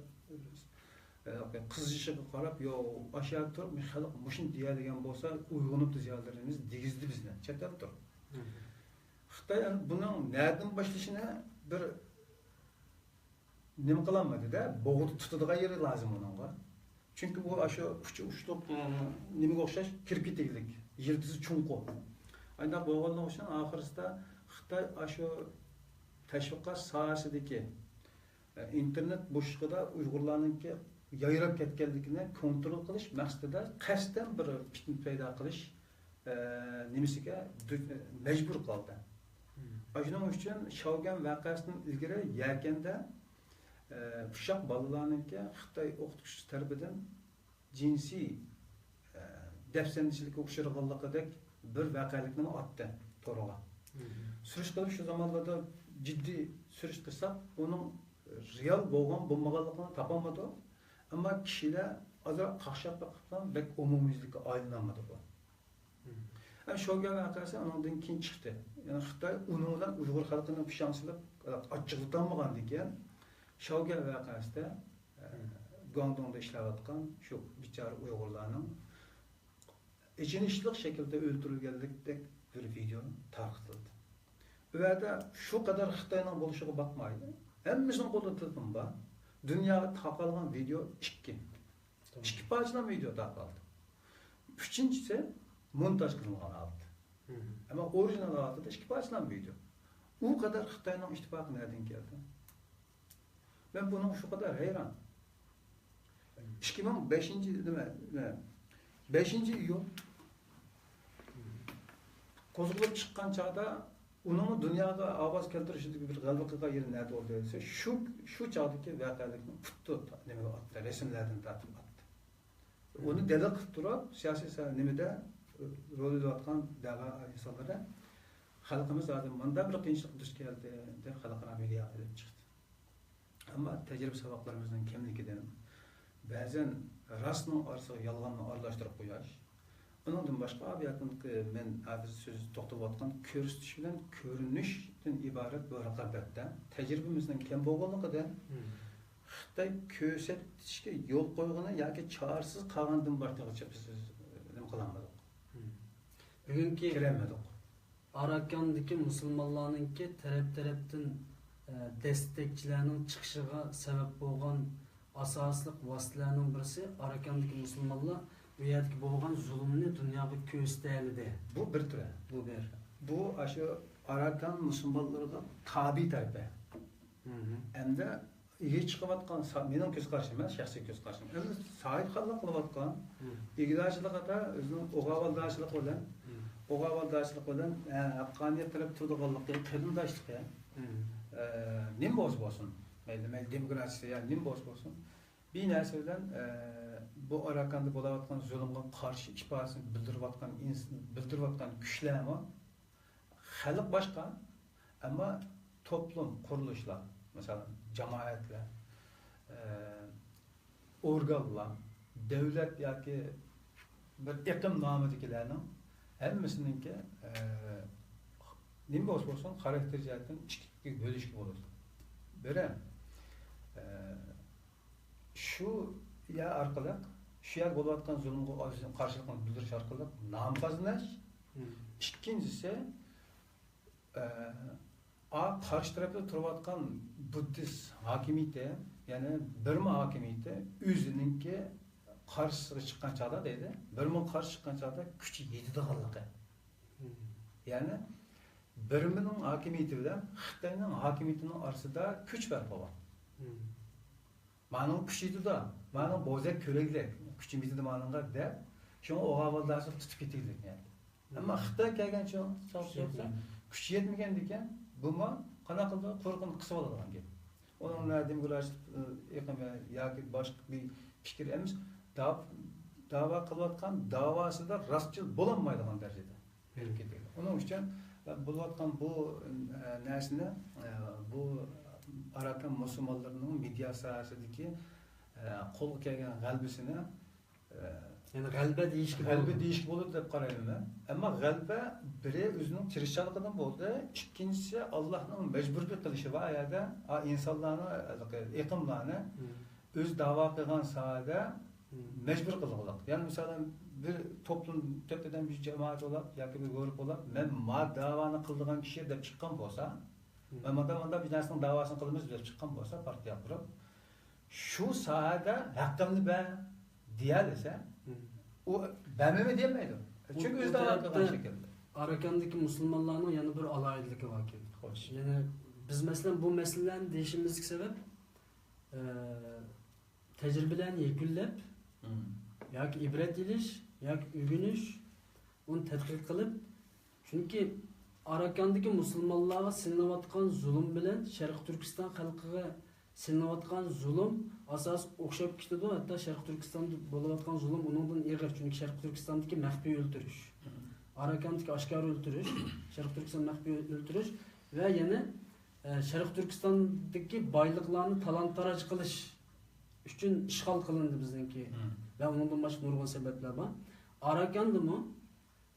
ئە، قىزىشىغا قاراپ، يو، ئاشۇ يەردە تۇرۇپ، خەلق مۇشۇنى دېيەلىگەن بولسا، ئويغىنىپتۇ زىيالىيلىرىمىز دېگۈزدى بىزنى، چەتلەپ تۇرۇپ. خىتاي بۇنىڭ نەدىن باشلىشىنى بىر نېمە قىلالمىدى-دە، بوغدا تۇتىدىغان يېرى لازىم ئۇنىڭغا. چۈنكى بۇ ئاشۇ ئۇچى ئۇچلۇق، ئە، نېمىگە ئوخشاش كىرىپ كېتىگلىك، يىلتىزى چوڭقۇر. ئانداق بولغانلىقى ئۈچۈن ئاخىرسىدا خىتاي ئاشۇ تەشۋىقات ساھەسىدىكى، ئە، ئىنتېرنېت بوشلۇقىدا ئۇيغۇرلارنىڭكى يايراپ كەتكەنلىكىنى كونترول قىلىش مەقسىتىدە قەستەن بىر پىتنە پەيدا قىلىش، ئە، نېمىسىگە دۇ-، مەجبۇر قالدى. ئاشۇنىڭ ئۈچۈن شاۋگۈەن ۋەقەسىدىن ئىلگىرى يەكەندە، ئە، ئۇششاق بالىلارنىڭكى خىتاي ئوقۇتقۇچىسى تەرىپىدىن جىنسىي، ئە، دەپسەندىچىلىككە ئۇچرىغانلىقىدەك بىر ۋەقەلىكنىمۇ ئاتتى تورغا. سۈرۈش قىلىپ شۇ زامانلاردا جىددىي سۈرۈش قىلساق، ئۇنىڭ رېئال بولغان بولمىغانلىقىنى تاپالمىدۇق. ئەمما كىشىلەر ئازراق قاقشاپ بېقىپلا بەك ئومۇميۈزلۈككە ئايلىنالمىدى بۇ. ئە، شوگيا ۋەقەسى ئۇنىڭدىن كېيىن چىقتى. يەنى خىتاي ئۇنىڭ بىلەن ئۇيغۇر خەلقىنى پىشاڭ سېلىپ، ئاچچىقلىتالمىغاندىكىن، شوگيا ۋەقەسىدە، ئە، گۇاڭدۇڭدا ئىشلەۋاتقان شۇ بىچارە ئۇيغۇرلارنىڭ ئېچىنىشلىق شەكىلدە ئۆلتۈرۈلگەنلىكتەك بىر ۋىدېئو تارقىتىلدى. ئۇ يەردە شۇ قەدەر خىتاينىڭ بولۇشىغا باقماي، ھەممىسىنىڭ قولىدا تېلېفون بار. دۇنياغا تارقالغان ۋىدېئو ئىككى. ئىككى پارچىلام ۋىدېئو تارقالدى. ئۈچىنچىسى مونتاژ قىلىنغان ھالەتتە. ئەمما ئورىگىنال ھالىتىدە ئىككى پارچىلام ۋىدېئو. ئۇ قەدەر خىتاينىڭ ئىتتىپاقى نەدىن كەلدى؟ مەن بۇنىڭغا شۇ قەدەر ھەيران. ئىككى مىڭ بەشىنچى، نېمە، نېمە، بەشىنچى ئىيۇل قوزغىلىپ چىققان چاغدا ئۇنىڭمۇ دۇنياغا ئاۋاز كەلتۈرۈشىدىكى بىر غەلىبە قىلغان يېرى نەدە بولدى دېسە، شۇ، شۇ چاغدىكى ۋەقەلىكنى پۇتتى نېمىگە ئاتتى، رەسىملەردىن تارتىپ ئاتتى. ئۇنى دەلىل قىلىپ تۇرۇپ، سىياسىي سا-، نېمىدە رول ئېلىۋاتقان دەۋا ئىنسانلىرى، خەلقىمىز ھازىر مۇنداق بىر قىيىنچىلىققا دۇچ كەلدى دەپ خەلقئارا مېدىياغا ئېلىپ چىقتى. ئەمما تەجرىبە ساۋاقلىرىمىزنىڭ كەملىكىدىن، بەزەن راستنىڭ ئارىسىغا يالغاننى ئارىلاشتۇرۇپ قويۇش، ئۇنىڭدىن باشقا، بۇ يەردىكى مەن ھازىر سۆز توختىلىۋاتقان كۆرسىتىش بىلەن كۆرۈنۈشتىن ئىبارەت بۇ رىقابەتتە تەجرىبىمىزنىڭ كەم بولغانلىقىدىن، خىتاي كۆرسەتكۈچكە يول قويغىنى ياكى چارىسىز قالغاندىن باشلىغىچە بىز نېمە قىلالمىدۇق. بۈگۈنكى كىرەلمىدۇق. ئاراكاندىكى مۇسۇلمانلارنىڭكى تەرەپ-تەرەپتىن، ئە، دەستەكچىلەرنىڭ چىقىشىغا سەۋەب بولغان ئاساسلىق ۋاسىتىلەرنىڭ بىرسى، ئاراكاندىكى مۇسۇلمانلار بۇ يەردىكى بولغان زۇلۇمنى دۇنياغا كۆرسىتەلىدى. بۇ بىر تەرەپ. بۇ بىر. بۇ ئاشۇ ئاراكان مۇسۇلمانلىرىغا تابىي تەرىپى. ھەمدە ئىگە چىقىۋاتقان، سا-، مېنىڭ كۆز قارىشىم، مەن شەخسىي كۆز قارىشىم. ئەمدى ساھىبخانلىق قىلىۋاتقان، مم. ئىگىدارچىلىق ئەتە ئۆزىنىڭ ئوغۇل-بالىدارچىلىق بىلەن، مم. ئوغۇل-بالىدارچىلىق بىلەن، ھە، ھەققانىيەت تەرەپ تۇرىدىغانلىقى، قېرىنداشلىقى، مم. ئە، نېمە بولسا بولسۇن، مەيلى، مەيلى دېموكراتىيە، يا نېمە بولسا بولسۇن، بىر نەرسە بىلەن، ئە، بۇ ئاراكاندا بولۇۋاتقان زۇلۇمغا قارشى ئىپادىسىنى بىلدۈرۈۋاتقان ئىنس-، بىلدۈرۈۋاتقان كۈچلەرمۇ خەلق باشقا، ئەمما توپلۇم، قۇرۇلۇشلار، مىسالەن، جامائەتلەر، ئە، ئورگانلار، دۆلەت ياكى بىر ئېقىم نامىدىكىلەرنىڭ ھەممىسىنىڭكى، ئە، نېمە بولسا بولسۇن، خاراكتېر جەھەتتىن ئىككىگە بۆلۈشكە بولىدۇ. بىرى، ئە، شۇ يەر ئارقىلىق، شۇ يەردە بولۇۋاتقان زۇلۇمغا ئۆزىنىڭ قارشىلىقىنى بىلدۈرۈش ئارقىلىق نام قازىنىش. مم. ئىككىنچىسى، ئە، ئا، قارشى تەرەپتە تۇرۇۋاتقان بۇددىست ھاكىمىيىتى، يەنى بىرما ھاكىمىيىتى ئۆزىنىڭكى قارشىسىغا چىققان چاغدا دەيدۇ، بىرمىغا قارشى چىققان چاغدا كۈچى يېتىدىغانلىقى. مم. يەنى بىرمىنىڭ ھاكىمىيىتى بىلەن خىتاينىڭ ھاكىمىيىتىنىڭ ئارىسىدا كۈچ پەرقى بار. مم. مانىڭ كۈچى يېتىدۇ، مانىڭ بوزەك كۆرەكلىك، كۈچۈم يېتىدۇ مانىڭغا دەپ، شۇڭا ئوغۇل-بالىدارچىلىق تۇتۇپ كېتىگلىك نىيەت. ئەمما خىتاي كەلگەن چاغ-، چاغدا كۈچى يەتمىگەندىكىن، بۇمۇ قانداق قىلىدۇ؟ قۇرۇقىنى قىسىۋالىدىغان گەپ. ئۇنىڭ نە دېموكراتىك ئېقىم ياكى باشقا بىر پىكىر ئەمەس، داۋ-، داۋا قىلىۋاتقان داۋاسىدا راستچىل بولالمايدىغان دەرىجىدە بېرىپ كېتىدۇ. ئۇنىڭ ئۈچۈن بولۇۋاتقان بۇ، ئە، نەرسىنى، ئە، بۇ ئاراكان مۇسۇلمانلىرىنىڭ مېدىا ساھەسىدىكى، ئە، قولغا كەلگەن غەلىبىسىنى، ئە، يەنى غەلىبە دېيىشكە غەلىبە بولىدۇ. دېيىشكە بولىدۇ دەپ قارايمەن مەن. ئەمما غەلىبە بىرى ئۆزىنىڭ تىرىشچانلىقىدىن بولدى، ئىككىنچىسى ئاللاھنىڭ مەجبۇرىي قىلىشى بار ئۇ يەردە. ئا، ئىنسانلارنى، ئېقىملارنى مم. ئۆزى داۋا قىلغان ساھەدە مم. مەجبۇر قىلغۇلۇق. يەنى مىسالەن، بىر توپلۇم، تۆت ئادەم، بىر جامائەت بولاپ ياكى بىر گۇرۇپ بولاپ، مەن ما داۋانى قىلىدىغان كىشى دەپ چىققان بولسا، مم. مەن مۇنداق، مۇنداق بىر نەرسىنىڭ داۋاسىنى قىلىمىز دەپ چىققان بولسا، پارتىيە قۇرۇپ، شۇ ساھەدە ھەققىمنى بەر دېيەلىسە، مم. ئۇ بەرمەيمەن دېيەلمەيدۇ. ئۇ، چۈنكى ئۆزى ئۇ داۋا قىلغان تەرەپتە شەكىلدە. ئاراكاندىكى مۇسۇلمانلارنىڭ يەنە بىر ئالاھىدىلىكى باركەن. خوش. يەنى بىز، مەسىلەن، بۇ مەسىلىلەرنى دېيىشىمىزدىكى سەۋەب، ئە، تەجرىبىلەرنى يەكۈنلەپ، مم. ياكى ئىبرەت ئېلىش، ياكى ئۆگىنىش، ئۇنى تەتقىق قىلىپ، چۈنكى ئاراكاندىكى مۇسۇلمانلارغا سېلىنىۋاتقان زۇلۇم بىلەن شەرقىي تۈركىستان خەلقىگە سېلىنىۋاتقان زۇلۇم ئاساسىي ئوخشاپ كېتىدۇ. ھەتتا شەرقىي تۈركىستاندا بولۇۋاتقان زۇلۇم ئۇنىڭدىن ئېغىر. چۈنكى شەرقىي تۈركىستاندىكى مەخپىي ئۆلتۈرۈش، مم. ئاراكاندىكى ئاشكارا ئۆلتۈرۈش، شەرقىي تۈركىستان مەخپىي ئۆلتۈرۈش ۋە يەنە، ئە، شەرقىي تۈركىستاندىكى بايلىقلارنى تالان-تاراج قىلىش ئۈچۈن ئىشغال قىلىندى بىزنىڭكى. مم. ۋە ئۇنىڭدىن باشقا نۇرغۇن سەۋەبلەر بار. ئاراكاندىمۇ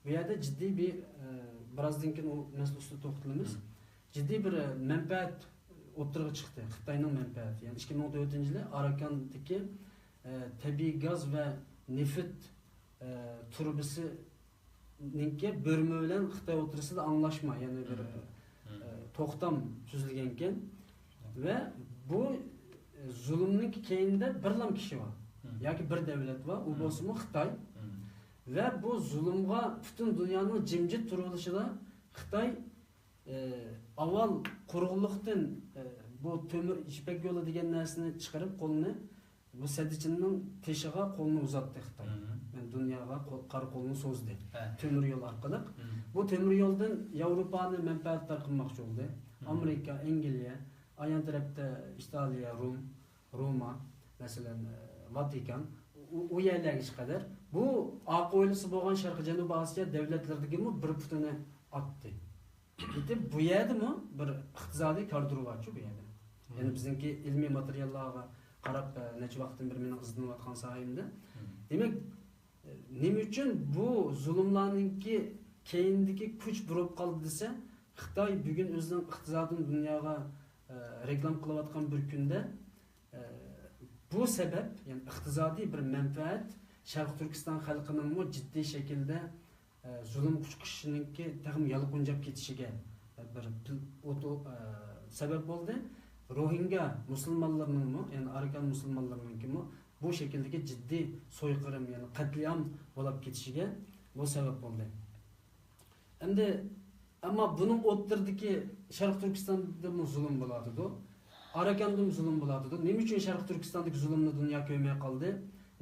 بۇ يەردە جىددىي بىر، ئە، بىرازدىن كېيىن ئۇ مەسىلە ئۈستىدە توختىلىمىز. مم. جىددىي بىر، ئە، مەنپەئەت ئوتتۇرىغا چىقتى. خىتاينىڭ مەنپەئەتى. يەنى ئىككى مىڭ تۆتىنچى يىلى ئاراكاندىكى، ئە، تەبىئىي گاز ۋە نېفىت، ئە، تۇرۇبىسىنىڭكى بۆرمە بىلەن خىتاي ئوتتۇرىسىدا ئاڭلاشما، يەنى بىر، مم. ئە، توختام تۈزۈلگەنكەن. ۋە بۇ، ئە، زۇلۇمنىڭكى كەينىدە بىرلا كىشى بار. مم. ياكى بىر دۆلەت بار، ئۇ مم. بولسىمۇ خىتاي. مم. ۋە بۇ زۇلۇمغا پۈتۈن دۇنيانىڭ جىمجىت تۇرۇۋېلىشىدا خىتاي، ئى، ئاۋۋال قۇرۇقلۇقتىن، ئى، بۇ تۆمۈر يىپەك يولى دېگەن نەرسىنى چىقىرىپ قولىنى، بۇ سەددىچىننىڭ تېشىغا قولىنى ئۇزاتتى خىتاي. مم. مەن دۇنياغا قول، قارا قولىنى سوزدى. ھە. تۆمۈر يول ئارقىلىق. مم. بۇ تۆمۈر يولدىن ياۋروپانى مەنپەئەتدار قىلماقچى بولدى. مم. ئامېرىكا، ئەنگلىيە، ئايان تەرەپتە ئىتالىيە، روم، روما، مەسىلەن، ۋاتىكان، ئۇ، ئۇ يەرلەرگىچە قەدەر بۇ ئارقا ھويلىسى بولغان شەرقىي جەنۇبىي ئاسىيا دۆلەتلىرىدىكىمۇ بىر پۇتىنى ئاتتى. ئېيتىپ، بۇ يەردىمۇ بىر ئىقتىسادىي كاردۇر بارچۇ بۇ يەردە. مم. يەنى بىزنىڭكى ئىلمىي ماتېرىياللارغا قاراپ، ئە، نەچچە ۋاقىتتىن بېرى مېنىڭ ئىزدىنىۋاتقان ساھەمدە. مم. دېمەك، ئە، نېمە ئۈچۈن بۇ زۇلۇملارنىڭكى كەينىدىكى كۈچ بۇرۇپ قالدى دېسە، خىتاي بۈگۈن ئۆزىنىڭ ئىقتىسادىنى دۇنياغا، ئە، رېكلام قىلىۋاتقان بىر كۈندە، ئە، بۇ سەۋەب، يەنى ئىقتىسادىي بىر مەنپەئەت شەرقىي تۈركىستان خەلقىنىڭمۇ جىددىي شەكىلدە، ئە، زۇلۇمغا ئۇچرىشىنىڭكى تېخىمۇ يالقۇنجاپ كېتىشىگە، ئە، بىر پىل-، ئوتو-، ئە، سەۋەب بولدى. روھىنگا مۇسۇلمانلىرىنىڭمۇ، يەنى ئاراكان مۇسۇلمانلىرىنىڭكىمۇ بۇ شەكىلدىكى جىددىي سويقىرىم، يەنى قەتلىئام بولاپ كېتىشىگە بۇ سەۋەب بولدى. ئەمدى، ئەمما بۇنىڭ ئوتتۇرىدىكى شەرقىي تۈركىستاندىمۇ زۇلۇم بولۇۋاتىدۇ. ئاراكاندىمۇ زۇلۇم بولاتىدۇ. نېمە ئۈچۈن شەرقىي تۈركىستاندىكى زۇلۇمنى دۇنيا كۆرمەي قالدى؟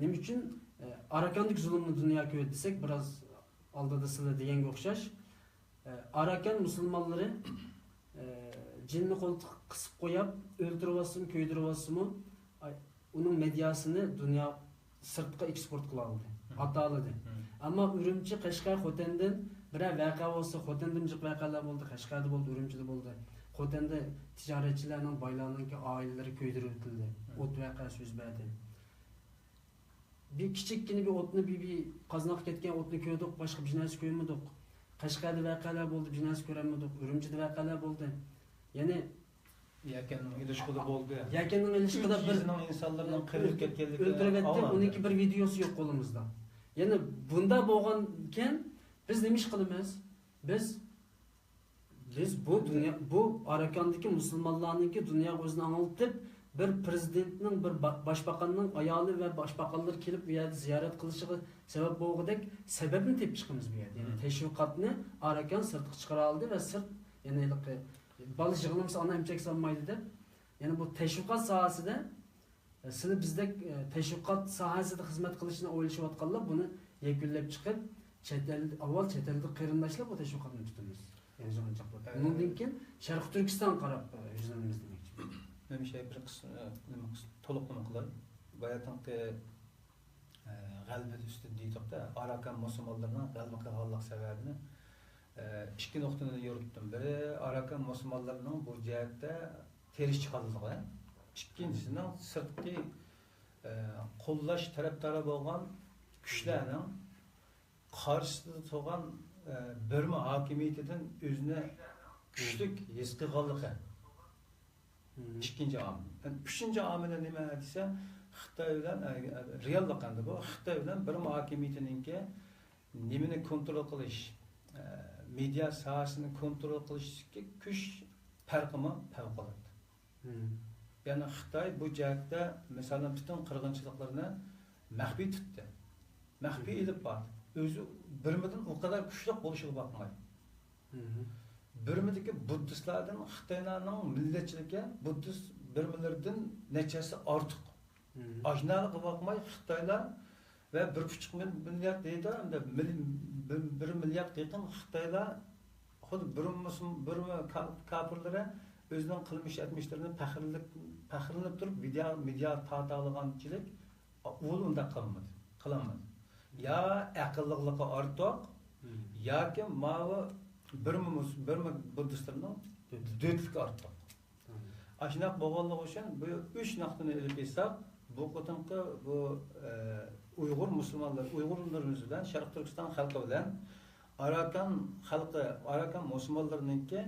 نېمە ئۈچۈن، ئە، ئاراكاندىكى زۇلۇمنى دۇنيا كۆردى دېسەك، بىراز ئالدىدا سىلەر دېگەنگە ئوخشاش. ئە، ئاراكان مۇسۇلمانلىرى، ئە، جىننى قولتۇققا قىسىپ قويۇپ، ئۆلتۈرۈۋاتسىمۇ، كۆيدۈرۈۋاتسىمۇ، ئاي، ئۇنىڭ مېدىياسىنى دۇنيا سىرتقا ئېكسپورت قىلالىدى، مم. ئاتالىدى. مم. ئەمما ئۈرۈمچى، قەشقەر، خوتەندىن بىرەر ۋەقە بولسا، خوتەندىمۇ جىق ۋەقەلەر بولدى، قەشقەردە بولدى، ئۈرۈمچىدە بولدى. خوتەندە تىجارەتچىلەرنىڭ، بايلارنىڭكى ئائىلىلىرى كۆيدۈرۈۋېتىلدى. مم. ئوت ۋەقەسى يۈز بەردى. بىر كىچىككىنە بىر ئوتنى، بىر، بىر قازناققا كەتكەن ئوتنى كۆردۇق، باشقا بىر نەرسە كۆرمىدۇق. قەشقەردە ۋەقەلەر بولدى، بىر نەرسە كۆرەلمىدۇق. ئۈرۈمچىدە ۋەقەلەر بولدى. يەنى يەكەننىڭ ئېلىشقىدا بولدى. يەكەننىڭ ئېلىشقىدا ئۈچ بىر يېزىنىڭ ئىنسانلىرىنىڭ قىرىلىپ كەتكەنلىكى ئۆلتۈرۈۋەتتى، ئاڭلاندى. ئۇنىڭكى بىر ۋىدېيوسى يوق قولىمىزدا. يەنى بۇنداق بولغانكەن، بىز نېمە ئىش قىلىمىز؟ بىز، بىز بۇ دۇنيا، بۇ ئاراكاندىكى مۇسۇلمانلارنىڭكى دۇنياغا ئۆزىنى ئاڭلىتىپ، بىر پىرېزىدېنتنىڭ، بىر با-، باشباقاننىڭ ئايالى ۋە باشباقانلىرى كېلىپ بۇ يەردە زىيارەت قىلىشىغا سەۋەب بولغۇدەك سەۋەبنى تېپىپ چىقىمىز بۇ يەردە. يەنى مم. تەشۋىقاتنى ئاراكان سىرتقا چىقىرالىدى ۋە سىرت، يەنى ھېلىقى بالا يىغلىمىسا ئانا ئەمچەك سالمايدۇ دەپ، يەنى بۇ تەشۋىقات ساھەسىدە، ئە، سىلى بىزدەك، ئە، تەشۋىقات ساھەسىدە خىزمەت قىلىشنى ئويلىشىۋاتقانلار بۇنى يەكۈنلەپ چىقىپ، چەت ئەل، ئاۋۋال چەت ئەلدىكى قېرىنداشلار بۇ تەشۋىقاتنى تۇتىمىز. يەنى يىغىنچاق بولۇپ. ئە، ئۇنىڭدىن كېيىن شەرقىي تۈركىستانغا قاراپ، ئە، يۈزلىنىمىز دېمەكچى. مەن شۇ بىر قىس-، ئە، نېمە قىس-، تولۇقلىما قىلاي. باياتىنقى، ئە، غەلىبە ئۈستىدە دېدۇق-دە، ئاراكان مۇسۇلمانلىرىنىڭ غەلىبە قىلغانلىق سەۋەبىنى، ئە، ئىككى نۇقتىنى يورۇتتۇم. بىرى، ئاراكان مۇسۇلمانلىرىنىڭ بۇ جەھەتتە تىرىشچانلىقى. ئىككىنچىسىنىڭ سىرتقى، ئە، قوللاش تەرەپدارى بولغان كۈچلەرنىڭ قارشىسىدا تۇرغان، ئە، بىرما ھاكىمىيىتىدىن ئۆزىنى كۈچلۈك ھېس قىلغانلىقى. مم. ئىككىنچى ئامىل. ئۈچىنچى ئامىلى نېمە دېسە، خىتاي بىلەن، ئە، رېئاللىق ئەمدى بۇ. خىتاي بىلەن بىرما ھاكىمىيىتىنىڭكى نېمىنى كونترول قىلىش، ئە، مېدىيا ساھەسىنى كونترول قىلىشتىكى كۈچ پەرقىمۇ پەۋقۇلئاددە. مم. يەنى خىتاي بۇ جەھەتتە، مىسالەن، پۈتۈن قىرغىنچىلىقلىرىنى مەخپىي تۇتتى. مەخپىي مم. ئېلىپ باردى. ئۆزى بىرمىدىن ئۇ قەدەر كۈچلۈك بولۇشىغا باقماي. مم. بىرمىدىكى بۇددىستلاردىن خىتايلارنىڭ مىللەتچىلىكى، بۇددىست بىرمىلىرىدىن نەچچە ھەسسە ئارتۇق. مم. ئاشۇنداقلىقىغا باقماي، خىتايلار ۋە بىر پۇچۇق مىل-، مىليارد دەيدۇ، ئەمدى مىل-، بىر، بىر مىلياردقا يېقىن خىتايلار خۇددى بىر مۇسۇل-، بىر كا-، كاپىرلىرى ئۆزىنىڭ قىلمىش ئەتمىشلىرىنى پەخىرلىنىپ، پەخىرلىنىپ تۇرۇپ، مېدىيا، مېدىيا تارتالىغانچىلىك ئۇ ئۇنداق قىلمىدى، قىلالمىدى. يا ئەقىللىقلىقى ئارتۇق، مم. ياكى ماۋۇ بىرما مۇس-، بىرما بۇددىستلىرىنىڭ دۆتلۈكى. دۆتلۈكى ئارتۇق. مم. ئاشۇنداق بولغانلىقى ئۈچۈن بۇ ئۈچ نۇقتىنى ئېلىپ ئېيتساق، بۇ قېتىمقى بۇ، ئە، ئۇيغۇر مۇسۇلمانلىرى، ئۇيغۇرلىرىمىز بىلەن شەرقىي تۈركىستان خەلقى بىلەن ئاراكان خەلقى، ئاراكان مۇسۇلمانلىرىنىڭكى،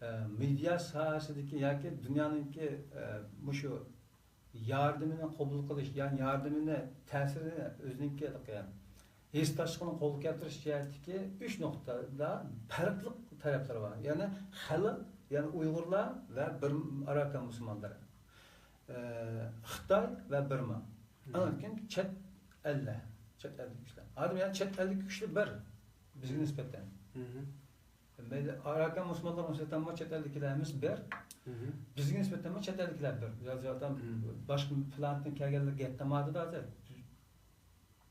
ئە، مېدىيا ساھەسىدىكى ياكى دۇنيانىڭكى، ئە، مۇشۇ ياردىمىنى قوبۇل قىلىش، يەنى ياردىمىنى، تەسىرىنى ئۆزىنىڭكى ھېسداشلىقىنى قولغا كەلتۈرۈش جەھەتتىكى ئۈچ نۇقتىدا پەرقلىق تەرەپلىرى بار. يەنى خەلق، يەنى ئۇيغۇرلار ۋە بىر ئاراكان مۇسۇلمانلىرى. ئە، خىتاي ۋە بىرما. مم. ئاندىن كېيىن چەت ئەللەر، چەت ئەلدىكى كۈچلەر. ئادەم يەنى چەت ئەلدىكى كۈچلەر بىر بىزگە نىسبەتەن. مم. مەيلى، ئاراكان مۇسۇلمانلارغا نىسبەتەنمۇ چەت ئەلدىكىلەرمىز بىر. مم. بىزگە نىسبەتەنمۇ چەت ئەلدىكىلەر بىر. زادى ئادەم مم. باشقا پلانېتتىن كەلگەنلەر گەپ قىلمايدۇ ھازىر.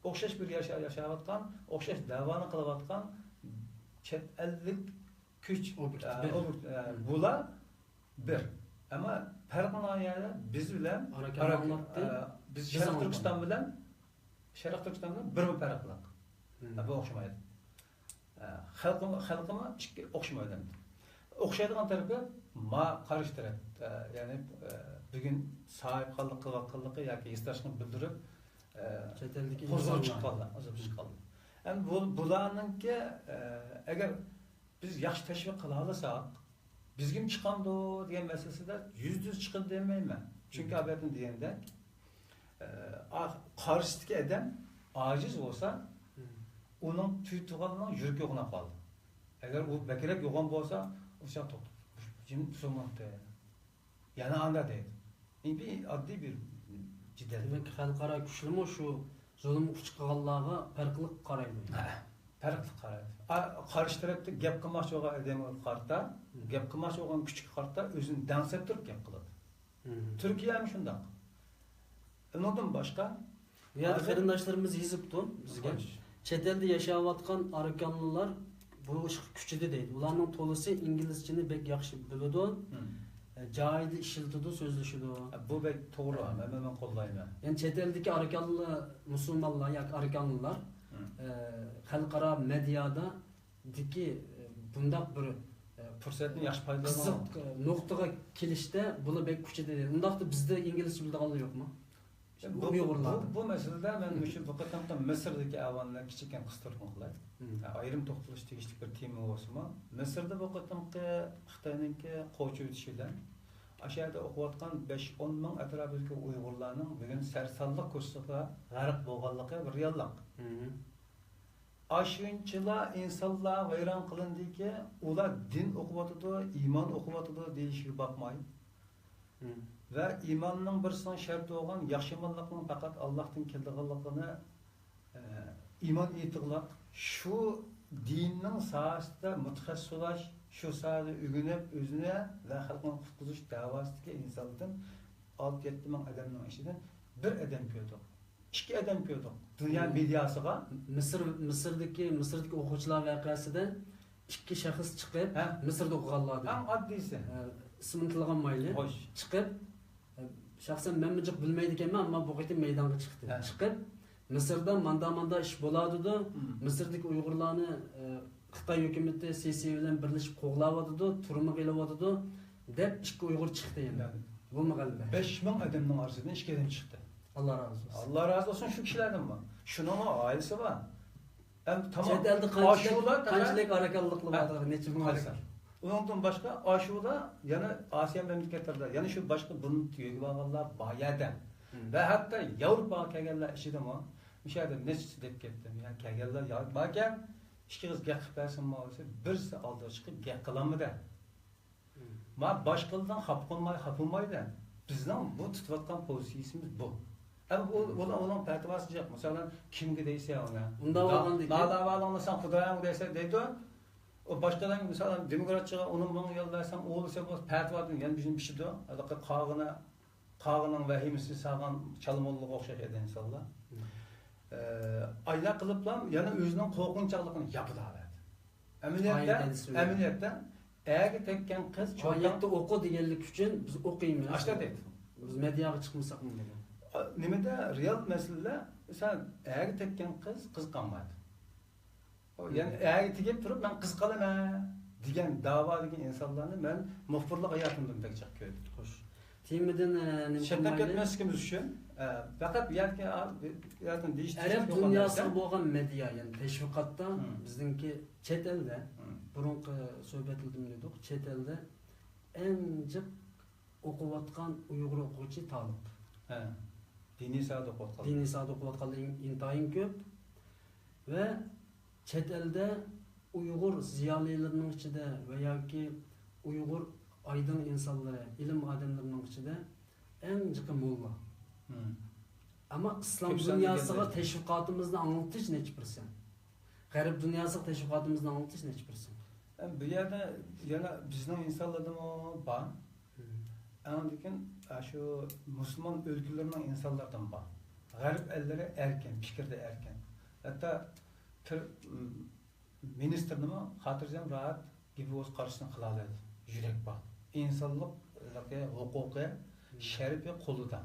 ئوخشاش بىر ياشا-، ياشاۋاتقان، ئوخشاش دەۋانى قىلىۋاتقان چەت ئەللىك كۈچ، ئوبيېكت ئە، بىر. ئوبيېكت، ئە، مم. بۇلار بىر. ئەمما پەرقى مانا يەردە بىز بىلەن ئاراكان ئاراكان، ئاڭلاتتى، ئە، بىز بىز شەرقىي ئاڭلىدۇق. تۈركىستان بىلەن شەرقىي تۈركىستان بىلەن بىرمۇ پەرقلىق. مم. بۇ ئوخشىمايدۇ. ئە، خەلقىمۇ، خەلقىمۇ ئىككى ئوخشىمايدۇ ئەمدى. ئوخشايدىغان تەرىپى ما قارشى تەرەپ، ئە، يەنى، ئە، بۈگۈن ساھىبخانلىق قىلىۋاتقانلىقى ياكى ھېسداشلىقنى بىلدۈرۈپ، ئە، چەت ئەلدىكى قوزغىلىپ ئىنسانلار. چىققانلار، قوزغىلىپ چىققانلار. ئەمدى بۇ-، بۇلارنىڭكى، ئە، ئەگەر بىز ياخشى تەشۋىق قىلالىساق، بىزگىمۇ چىقامدۇ دېگەن مەسىلىسىدە يۈزدە يۈز چىقىدۇ دېمەيمەن. چۈنكى مم. ئابەتنى دېگەندەك، ئە، ئا-، قارشىسىدىكى ئادەم ئاجىز بولسا، مم. ئۇنىڭ تۈۋى تۇغاننىڭ يۈرىكى يوغىناپ قالىدۇ. ئەگەر ئۇ بەكرەك يوغان بولسا، ئۇ چاغ توختاپ، جىم تۇرسۇن، يەنە ئاندا دەيدۇ. بىر ئاددىي بىر جېدەل. دېمەك، خەلقئارا كۈچلىرىمۇ شۇ زۇلۇمغا ئۇچرىغانلارغا پەرقلىق قارايدۇ. ھە، پەرقلىق قارايدۇ. ئا، قارشى تەرەپتە گەپ قىلماقچى بولغان ئادەمگە قارىتا، مم. گەپ قىلماقچى بولغان كۈچكە قارىتا ئۆزىنى دەڭسەپ تۇرۇپ گەپ قىلىدۇ. تۈركىيەمۇ شۇنداق. ئۇنىڭدىن باشقا، بۇ يەردە ھازىر قېرىنداشلىرىمىز يېزىپتۇ بىزگە. خوش. چەت ئەلدە ياشاۋاتقان ئاركانلىلار بۇ ئىشقا كۆچىدۇ دەيدۇ. ئۇلارنىڭ تولىسى ئىنگلىزچىنى بەك ياخشى بىلىدۇ، مم. ئە، جايىدا ئىشلىتىدۇ، سۆزلىشىدۇ. ئە، بۇ بەك توغرا، مەن، مەن قوللايمەن. يەنى چەت ئەلدىكى ئاركانلى مۇسۇلمانلار ياكى ئاركانلىلار، مم. ئە، خەلقئارا مېدىيادا دىكى، ئە، بۇنداق بىر، ئە، پۇرسەتنى ياخشى پايدىلانغان. قىزىق، ئە، نۇقتىغا كېلىشتە بۇلار بەك كۈچىدى. ئۇنداقتا بىزدە ئىنگلىزچە بىلىدىغانلار يوقمۇ؟ بۇ، بۇ، ئۇيغۇرلاردا. بۇ، بۇ مەسىلىدە مەن مۇشۇ بۇ قېتىمقى مىسىردىكى ئەھۋالنى كىچىككىنە قىستۇرۇپ قىلاي. مم. ئايرىم توختىلىش تېگىشلىك بىر تېما بولسىمۇ، مىسىردا بۇ قېتىمقى خىتاينىڭكى قوچۇۋېتىشى بىلەن ئاشۇ يەردە ئوقۇۋاتقان بەش ئون مىڭ ئەتراپىدىكى ئۇيغۇرلارنىڭ بۈگۈن سەرسانلىق كوچىسىغا غەرق بولغانلىقى بىر رېئاللىق. مم. ئاشۇنچىلا ئىنسانلار ۋەيران قىلىندىكى، ئۇلار دىن ئوقۇۋاتىدۇ، ئىمان ئوقۇۋاتىدۇ دېيىشىگە بولماي، مم. ۋە ئىماننىڭ بىرسىنىڭ شەرتى بولغان ياخشى-يامانلىقنىڭ پەقەت ئاللاھتىن كېلىدىغانلىقىنى، ئە، ئىمان ئېيتىغلار، شۇ دىننىڭ ساھەسىدە مۇتەخەسسىس بولۇش، شۇ ساھەدە ئۆگىنىپ، ئۆزىنى ۋە خەلقىنى قۇتقۇزۇش دەۋاسىدىكى ئىنسانلاردىن ئالتە يەتتە مىڭ ئادەمنىڭ ئىچىدىن بىر ئادەم كۆردۇق. ئىككى ئادەم كۆردۇق. دۇنيا مم. مېدىياسىغا. مىسىر، مىسىردىكى، مىسىردىكى ئوقۇغۇچىلار ۋەقەسىدە ئىككى شەخس چىقىپ، ھە. مىسىردا ئوقۇغانلار دېدى. ئەڭ ئاددىيسى. ئە، ئىسمىنى تىلغا ئالمايلى. خوش. چىقىپ، ئە، شەخسەن مەنمۇ جىق بىلمەيدىكەنمەن، ئەمما بۇ قېتىم مەيدانغا چىقتى. ھە. چىقىپ، مىسىردا ماندا-ماندا ئىش بولادىدۇ، مم. مىسىردىكى ئۇيغۇرلارنى، ئە، خىتاي ھۆكۈمىتى سىسى بىلەن بىرلىشىپ قوغلاۋاتىدۇ، تۈرمىگە ئېلىۋاتىدۇ، دەپ ئىككى ئۇيغۇر چىقتى يەنە. يەنى بۇمۇ غەلىبە. بەش مىڭ ئادەمنىڭ ئارىسىدىن ئىككى ئادەم چىقتى. ئاللا رازى بولسۇن. ئاللا رازى بولسۇن شۇ كىشىلەردىنمۇ. شۇنىڭمۇ ئائىلىسى بار. ئەم، تامام. چەت ئەلدە قانچىلىك، ئاشۇلار تەقە-، قانچىلىك ئاراكانلىقلار ھە. بار، نەچچە مىڭ ئاراكان. ئۇنىڭدىن باشقا، ئاشۇلار يەنە ئاسىيان مەملىكەتلىرىدە، يەنە شۇ باشقا بۇنى تۈگىگە بارغانلار بار يەردە. مم. ۋە ھەتتا ياۋروپاغا كەلگەنلەر ئىچىدىمۇ، مۇشۇ يەردە نەچچىسى دەپ كەتتىم. يەنە كەلگەنلار يا-، باركەن، ئىككى قىز گەپ قىلىپ بەرسىمۇ دېسە، بىرسى ئالدىغا چىقىپ گەپ قىلالمىدى. مم. ما باشقىلاردىن خاپا قىلماي، خاپا بولمايدۇ. بىزنىڭ بۇ تۇتۇۋاتقان پوزىتسىيىسىمىز بۇ. ئەمما ئۇ، مم. ئۇلار، ئۇنىڭ پەتىۋاسى جىق. مىسالەن، كىمگە دەيسەن ئۇنى؟ ئۇنداق دا-، بولغاندىكىن. دالا بالىڭنى سەن خۇدايىڭغا دەيسەن دەيدۇ. ئۇ باشقىلار، مىسالەن، دېموكراتچىغا ئۇنىڭ ماڭا يول بەرسەڭ، ئۇ بولسا بۇ پەتىۋادىن يەنە بىزنى پىشىدۇ. ھېلىقى قاغىنى، قاغىنىڭ ۋەھىمىسى سالغان چالمۇللىغا ئوخشاش ئىنسانلار. مم. ئە، ئاينا قىلىپلا يەنە ئۆزىنىڭ قورقۇنچاقلىقىنى ياپىلاۋەردى. ئەمەلىيەتتە، ئايەتتە دېسە ئەمەلىيەتتە ئەگە تەگكەن قىز چوكان ئايەتتە ئوقۇ دېگەنلىك ئۈچۈن بىز ئوقۇيمىز. ئاشتا دەيدۇ. بىز مېدىياغا چىقمىساقمۇ بولىدۇ. ئا، نېمىدە رېئال مەسىلىدە، مىسال، ئەگە تەگكەن قىز قىز قالمايدۇ. ئۇ، يەنى مم. ئەگە تېگىپ تۇرۇپ، مەن قىز قالىمەن دېگەن داۋادىكى ئىنسانلارنى مەن مۇخبىرلىق ھاياتىمدىن بەك جىق كۆردۈم. خوش. تېمىدىن، ئە، نېمە شەپەت قىلمايلى؟ كەتمەسلىكىمىز ئۈچۈن، ئە، پەقەت بۇ يەردىكى، ئا، بۇ يەردىن دېيىش ئەرەب دېيىش يوق دۇنياسىغا نەرسە. بولغان مېدىيا، يەنى تەشۋىقاتتا مم. بىزنىڭكى چەت ئەلدە مم. بۇرۇنقى سۆھبەتلىرىمىزدە دېدۇق، چەت ئەلدە ئەڭ جىق ئوقۇۋاتقان ئۇيغۇر ئوقۇغۇچى تالىپ. ھە. دىنىي ساھەدە ئوقۇۋاتقان. دىنىي ساھەدە ئوقۇۋاتقانلار ئىن-، ئىنتايىن كۆپ. ۋە چەت ئەلدە ئۇيغۇر زىيالىيلىرىنىڭ ئىچىدە ۋە ياكى ئۇيغۇر ئايدىڭ ئىنسانلىرى، ئىلىم ئادەملىرىنىڭ ئىچىدە ئەڭ جىقى موللا. مم. ئەمما ئىسلام كۆپ ساندا دۇنياسىغا كەلدى. تەشۋىقاتىمىزنى ئاڭلىتىش نەچچە پىرسەنت؟ غەرب دۇنياسىغا تەشۋىقاتىمىزنى ئاڭلىتىش نەچچە پىرسەنت؟ ئەم، بۇ يەردە يەنە بىزنىڭ ئىنسانلاردىمۇ بار. مم. ئاندىن كېيىن، ئاشۇ مۇسۇلمان ئۆلكىلىرىنىڭ ئىنسانلىرىدىمۇ بار. غەرب ئەللىرى ئەركىن، پىكىردە ئەركىن. ھەتتا پىر-، مىنىستىرنىمۇ خاتىرجەم، راھەت، گېپى بولسا قارىشىنى قىلالايدۇ. يۈرەك بار. ئىنسانلىق ھوقۇقى، مم. شەرىپى قولىدا.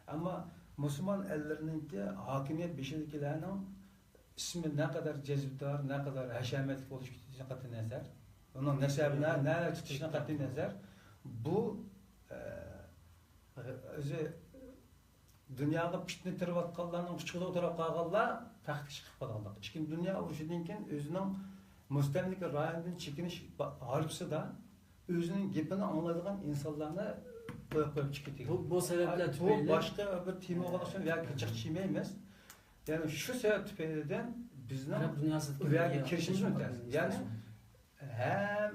ئەمما مۇسۇلمان ئەللىرىنىڭكى ھاكىمىيەت بېشىدىكىلەرنىڭ ئىسمى نەقەدەر جەزبىدار، نەقەدەر ھەشەمەتلىك بولۇشى قەتئىي نەزەر، ئۇنىڭ نەسەبىنى نە-، نەدە تۇتۇشىنى قەتئىي نەزەر، بۇ، ئە، ئۆزى دۇنياغا پىتنە تېرىۋاتقانلارنىڭ قۇچىقىدا ئولتۇرۇپ قالغانلار تەختكە چىقىپ قالغانلار. ئىككىنچى دۇنيا ئۇرۇشىدىن كېيىن ئۆزىنىڭ مۇستەملىكە رايونىدىن چېكىنىش با-، ھارپىسىدا ئۆزىنىڭ گېپىنى ئاڭلايدىغان ئىنسانلارنى قويۇپ، قويۇپ چىقىپ كېتىدۇ. بۇ، بۇ سەۋەبلەر بۇ تۈپەيلى باشقا بىر تېما بولغان ئۈچۈن ياكى جىق چىمەيمىز. يەنى شۇ سەۋەب تۈپەيلىدىن بىزنىڭ ئەرەب دۇنياسىدىكى ئۇ يەرگە مېدىيا كىرىشىمىز تەشۋىقات مۇمكىن. يەنى مىنىستىرى. ھەم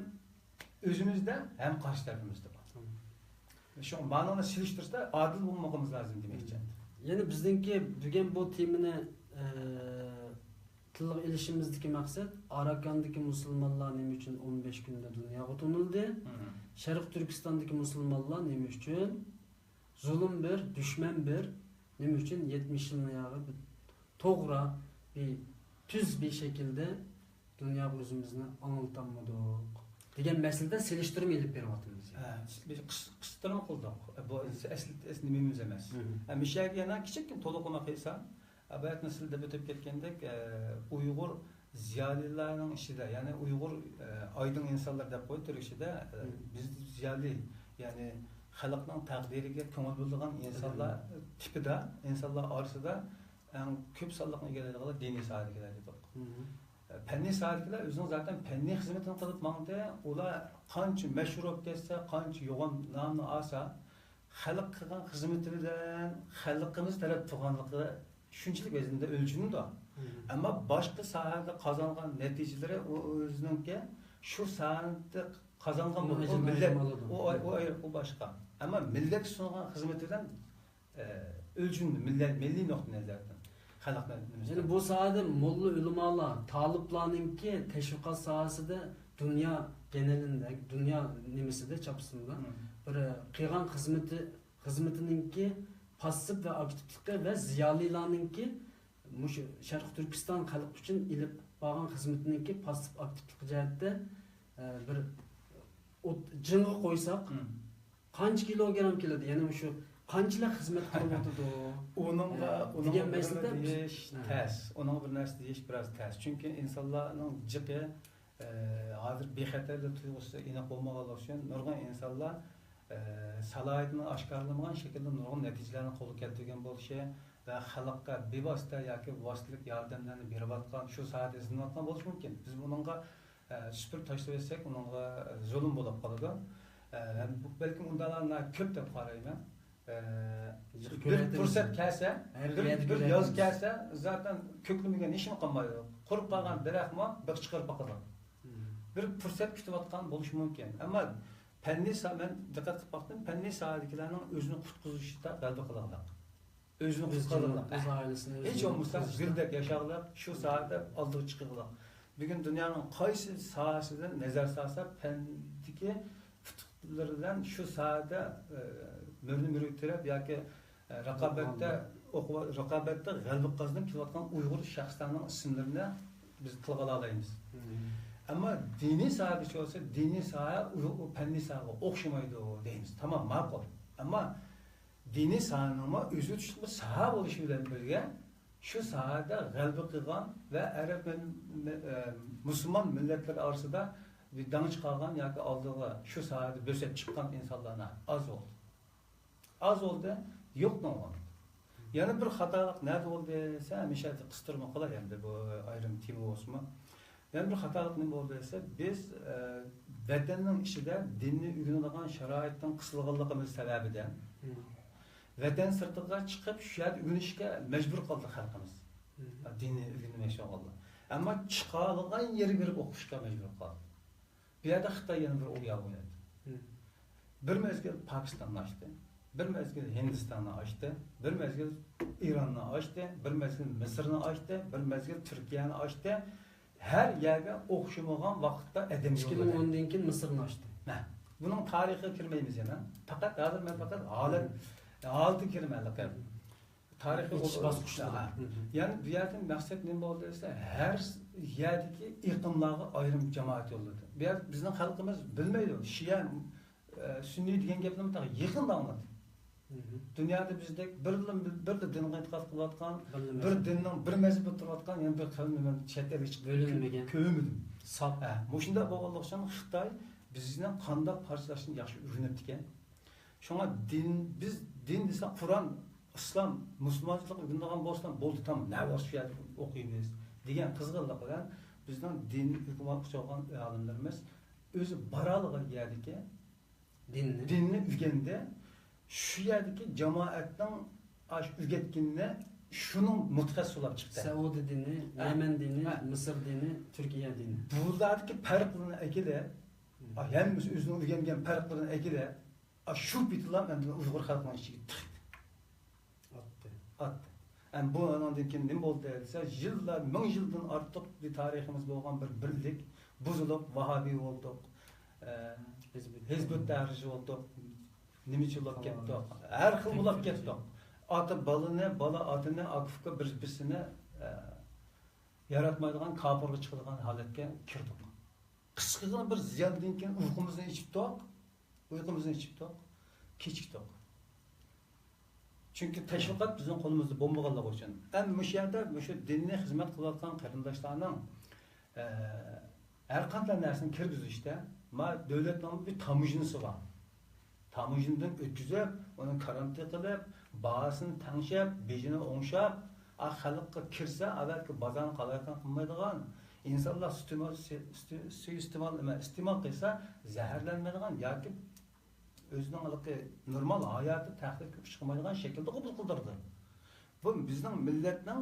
ئۆزىمىزدە، ھەم قارشى تەرىپىمىزدە بار. مم. شۇڭا مانىڭى سېلىشتۇرسا، ئادىل بولمىقىمىز لازىم دېمەكچى. مم. يەنى بىزنىڭكى بۈگۈن بۇ تېمىنى، ئە، تىلغا ئېلىشىمىزدىكى مەقسەت، ئاراكاندىكى مۇسۇلمانلار نېمە ئۈچۈن ئون بەش كۈندە دۇنياغا تونۇلدى؟ مم. شەرقىي تۈركىستاندىكى مۇسۇلمانلار نېمە ئۈچۈن زۇلۇم بىر، دۈشمەن بىر. نېمە ئۈچۈن يەتمىش يىلنى ياغى بىر توغرا، بىر تۈز بىر شەكىلدە دۇنياغا ئۆزىمىزنى ئاڭلىتالمىدۇق دېگەن مەسىلىدە سېلىشتۇرما ئېلىپ بېرىۋاتىمىز. ھە، بىز قىس-، قىستۇرما قىلدۇق. بۇ ئەسلى، ئەسلى نېمىمىز ئەمەس. مم. ھە، مۇشۇ يەرگە يەنە كىچىككىنە تولۇقلىما قىلسام، باياتىن سىز دەپ ئۆتۈپ كەتكەندەك، ئە، ئۇيغۇر زىيالىيلارنىڭ ئىچىدە، يەنى ئۇيغۇر، ئە، ئايدىڭ ئىنسانلار دەپ قويدى تۈركچىدە، ئە، مم. بىز زىيالىي، يەنى خەلقنىڭ تەقدىرىگە كۆڭۈل بۆلىدىغان ئىنسانلار تىپىدا، ئىنسانلار ئارىسىدا ئەڭ كۆپ سانلىقنى ئىگىلەيدىغانلار دىنىي ساھەدىكىلەر دېدۇق. مم. پەننىي ساھەدىكىلەر ئۆزىنىڭ زاتەن پەننىي خىزمىتىنى قىلىپ ماڭدى. ئۇلار قانچە مەشھۇر بولۇپ كەتسە، قانچە يوغان نامنى ئالسا، خەلق قىلغان خىزمىتى بىلەن خەلقىمىز تەرەپ تۇرغانلىقى شۇنچىلىك ۋەزىندە ئۆلچىنىدۇ. مم. ئەمما باشقا ساھەدە قازانغان نەتىجىلىرى ئۇ ئۆزىنىڭكى شۇ ساھەدە قازانغان ئۇنىڭ بولۇپ، ئۇ ئەجرىنى مىللەت، ئالىدۇ. ئۇ ئاي-، ئۇ ئاي-، ئۇ باشقا. ئەمما مىللەتكە سۇنغان خىزمىتى بىلەن ئۆلچىنىدۇ، مىللەت، مىللىي نۇقتىئىي نەزەردىن خەلقنى نېمىسى يەنى بۇ ساھەدە موللا ئۆلىمالار، تالىپلارنىڭكى تەشۋىقات ساھەسىدە دۇنيا گېنېلىندە، دۇنيا نېمىسىدە، چاپىسىدا مم. بىر قىلغان خىزمىتى، خىزمىتىنىڭكى پاسسىپ ۋە ئاكتىپلىقى ۋە زىيالىيلارنىڭكى مۇشۇ شەرقىي تۈركىستان خەلقى ئۈچۈن ئېلىپ بارغان خىزمىتىنىڭكى پاسسىپ ئاكتىپلىقى جەھەتتە، ئە، بىر ئوت-، جىڭغا قويساق، مم. قانچە كىلوگرام كېلىدۇ؟ يەنى مۇشۇ قانچىلىك خىزمەت قىلىۋاتىدۇ؟ ئۇنىڭغا، ئە، ئۇنىڭغا دېگەن بىر نېمە مەسىلىدە دېيىش ھە. تەس. ئۇنىڭغا بىر نەرسە دېيىش بىراز تەس. چۈنكى ئىنسانلارنىڭ جىقى، ئە، ھازىر بىخەتەرلىك تۇيغۇسى ئېنىق بولمىغانلىقى ئۈچۈن نۇرغۇن ئىنسانلار، ئە، سالاھىيىتىنى ئاشكارىلىمىغان شەكىلدە نۇرغۇن نەتىجىلەرنى قولغا كەلتۈرگەن بولۇشى ۋە خەلققە بىۋاسىتە ياكى ۋاسىتىلىك ياردەملەرنى بېرىۋاتقان، شۇ ساھەدە ئىزدىنىۋاتقان بولۇشى مۇمكىن. بىز ئۇنىڭغا ئە، سۈپۈرۈپ تاشلىۋەتسەك، ئۇنىڭغا زۇلۇم بولۇپ قالىدۇ. ئە، بەلكىم ئۇنداقلار كۆپ دەپ قارايمەن. ئە، بىر پۇرسەت كەلسە، بىر، بىر ياز كەلسە، زاتەن كۆكلىمىگەن ھېچنېمە قالمايدۇ. قۇرۇپ قالغان دەرەخمۇ بىخ چىقىرىپ باقىدۇ. مم. بىر پۇرسەت كۈتۈۋاتقان بولۇشى مۇمكىن. ئەمما پەننىي سا-، مەن دىققەت قىلىپ باقتىم، پەننىي ساھەدىكىلەرنىڭ ئۆزىنى قۇتقۇزۇشىدا غەلىبە قىلغانلىق. ئۆزىنى ئۆز قۇتقۇزغانلىق. جېنىنى، ئۆز ئائىلىسىنى، ھېچ بولمىسا گۈلدەك ياشاغلىق، شۇ ساھەدە ئالدىغا چىقىغلىق. بۈگۈن دۇنيانىڭ قايسى ساھەسىدىن نەزەر سالسا، پەندىكى ئۇتۇقلىرى بىلەن شۇ ساھەدە، ئە، مۈرىنى مۈرىگە تىرەپ ياكى، ئە، رىقابەتتە ئوقۇۋ-، رىقابەتتە غەلىبە قازىنىپ كېلىۋاتقان ئۇيغۇر شەخسلەرنىڭ ئىسىملىرىنى بىز تىلغا ئالالايمىز. مم. ئەمما دىنىي ساھەگىچە بولسا، دىنىي ساھە ئۇ، ئۇ پەننىي ساھەگە ئوخشىمايدۇ دەيمىز. تامام، ماقۇل. ئەمما دىنىي ساھەنىڭمۇ ئۆزى تۇتۇشلۇق بىر ساھە بولۇشى بىلەن بىرگە، شۇ ساھەدە غەلىبە قىلغان ۋە ئەرەب مىل-، مىل-، ئە، مۇسۇلمان مىللەتلىرى ئارىسىدا بىر داڭ چىقارغان ياكى ئالدىغا شۇ ساھەدە بۆسۈپ چىققان ئىنسانلار ئاز بولدى. ئاز بولدى، يوق بولغان. يەنە بىر خاتالىق نەدە بولدى دېسە، ھەمىشە قىستۇرما قىلاي، ئەمدى بۇ ئايرىم تېما بولسىمۇ. يەنە بىر خاتالىق نېمە بولدى دېسە، بىز، ئە، ۋەتەننىڭ ئىچىدە دىننى ئۆگىنىدىغان شارائىتنىڭ قىسىلغانلىقىمىز سەۋەبىدىن، مم. ۋەتەن سىرتىغا چىقىپ، شۇ يەردە ئۆگىنىشكە مەجبۇر قالدى خەلقىمىز. مم. دىننى ئۆگەنمەكچى بولغانلار. ئەمما چىقالىغان يېرىگە بېرىپ ئوقۇشقا مەجبۇر قالدى. بۇ يەردە خىتاي يەنە بىر ئويۇن ئوينىدى. مم. بىر مەزگىل پاكىستاننى ئاچتى، بىر مەزگىل ھىندىستاننى ئاچتى، بىر مەزگىل ئىراننى ئاچتى، بىر مەزگىل مىسىرنى ئاچتى، بىر مەزگىل تۈركىيەنى ئاچتى. ھەر يەرگە ئوخشىمىغان ۋاقىتتا ئادەم ئىككى مىڭ ئوندىن كېيىن مىسىرنى ئاچتى. ھە، بۇنىڭ تارىخىغا كىرمەيمىز يەنە. پەقەت ھازىر مەن پەقەت ھالەت، ھالىتىگە كىرىمەن. تارىخىي ئۆتۈش باسقۇچلىرى. ھە. مم. يەنى بۇ يەردىن مەقسەت نېمە بولدى دېسە، ھەر يەردىكى ئېقىملارغا ئايرىم جامائەت يوللىدى. بۇ يەردە بىزنىڭ خەلقىمىز بىلمەيدۇ. شىئە، ئە، سۈننىي دېگەن گەپنى مۇنداق يېقىندا ئاڭلىدى. مم. دۇنيادا بىزدەك بىرلا، بىرلا دىنغا ئېتىقاد قىلىۋاتقان، بىرلا بىر مەزھەپ. دىننىڭ بىر مەزھىپىدە تۇرۇۋاتقان يەنە بىر قەۋمنى مەن چەت ئەلگە چىقىپ بۆلۈنمىگەن. كۆ-، كۆرمىدىم. ساپ. ھە، مۇشۇنداق بولغانلىقى ئۈچۈن خىتاي بىزنى قانداق پارچىلاشنى ياخشى ئۆگىنىپتىكەن. شۇڭا دىن، بىز دىن دېسەك، قۇرئان، ئىسلام، مۇسۇلمانچىلىق ئۆگىنىدىغان بولسىلا بولدى، تامام، نەۋاز شۇ يەردە ئوقۇيمىز دېگەن قىزغىنلىق بىلەن بىزنىڭ دىن ھۆكۈمرانلىقچى بولغان ئالىملىرىمىز ئۆزى بارالىغان يەردىكى دىننى. دىننى ئۆگەندى، شۇ يەردىكى جامائەتنىڭ ئاشۇ ئۆگەتكىنىنى شۇنىڭ مۇتەخەسسىسى بولۇپ چىقتى. سەئۇدى دىنى، ھە. يەمەن دىنى، ھە. مىسىر دىنى، تۈركىيە دىنى. بۇلاردىكى پەرقلىرىنى ئەكېلىپ، ھە. ھەممىسى ئۆزىنىڭ ئۆگەنگەن پەرقلىرىنى ئەكېلىپ، ئاشۇ پېتىلا ئەمدى ئۇيغۇر خەلقىنىڭ ئىچىگە تىقتى. ئاتتى. ئاتتى. ئەمدى بۇ ئانىڭدىن كېيىن نېمە بولدى دېسە، يىللار، مىڭ يىلدىن ئارتۇق بىر تارىخىمىز بولغان بىر بىرلىك بۇزۇلۇپ، ۋاھابىي بولدۇق، ئە، ھىزبۇت، ھىزبۇت تەھرىر بولدۇق. نېمىچە بولاپ كەتتۇق؟ ھەر خىل بولاپ كەتتۇق. ئاتا بالىنى، بالا ئاتىنى، ئاكا ئۇكا بىر بىرسىنى، ئە، ياراتمايدىغان، كاپىرغا چىقىدىغان ھالەتكە كىردۇق. قىسقىغىنە بىر زىياندىن كېيىن ئۇيقۇمىزنى ئېچىپتۇق، ئۇيقۇمىزنى ئېچىپتۇق، كېچىكتۇق. چۈنكى تەشۋىقات بىزنىڭ قولىمىزدا بولمىغانلىقى ئۈچۈن. ئەمدى مۇشۇ يەردە مۇشۇ دىننى خىزمەت قىلىۋاتقان قېرىنداشلارنىڭ، ئە، ھەر قانداق نەرسىنى كىرگۈزۈشتە، ما، دۆلەتنىڭ بىر تاموژنىسى بار. تاموژنىدىن ئۆتكۈزۈپ، ئۇنى كارانتىن قىلىپ، باھاسىنى تەڭشەپ، بېجىنى ئوڭشاپ، ئا، خەلققە كىرسە، ئادەتتە بازارنى قالايمىقان قىلمايدىغان، ئىنسانلار سۈتى-، سۈ-، سۈيى ئىستېمال، نېمە، ئىستېمال قىلسا، زەھەرلەنمەيدىغان ياكى ئۆزىنىڭ ھېلىقى نورمال ھاياتى تەھدىتكە ئۇچرىمايدىغان شەكىلدە قوبۇل قىلدۇرىدۇ. بۇ بىزنىڭ مىللەتنىڭ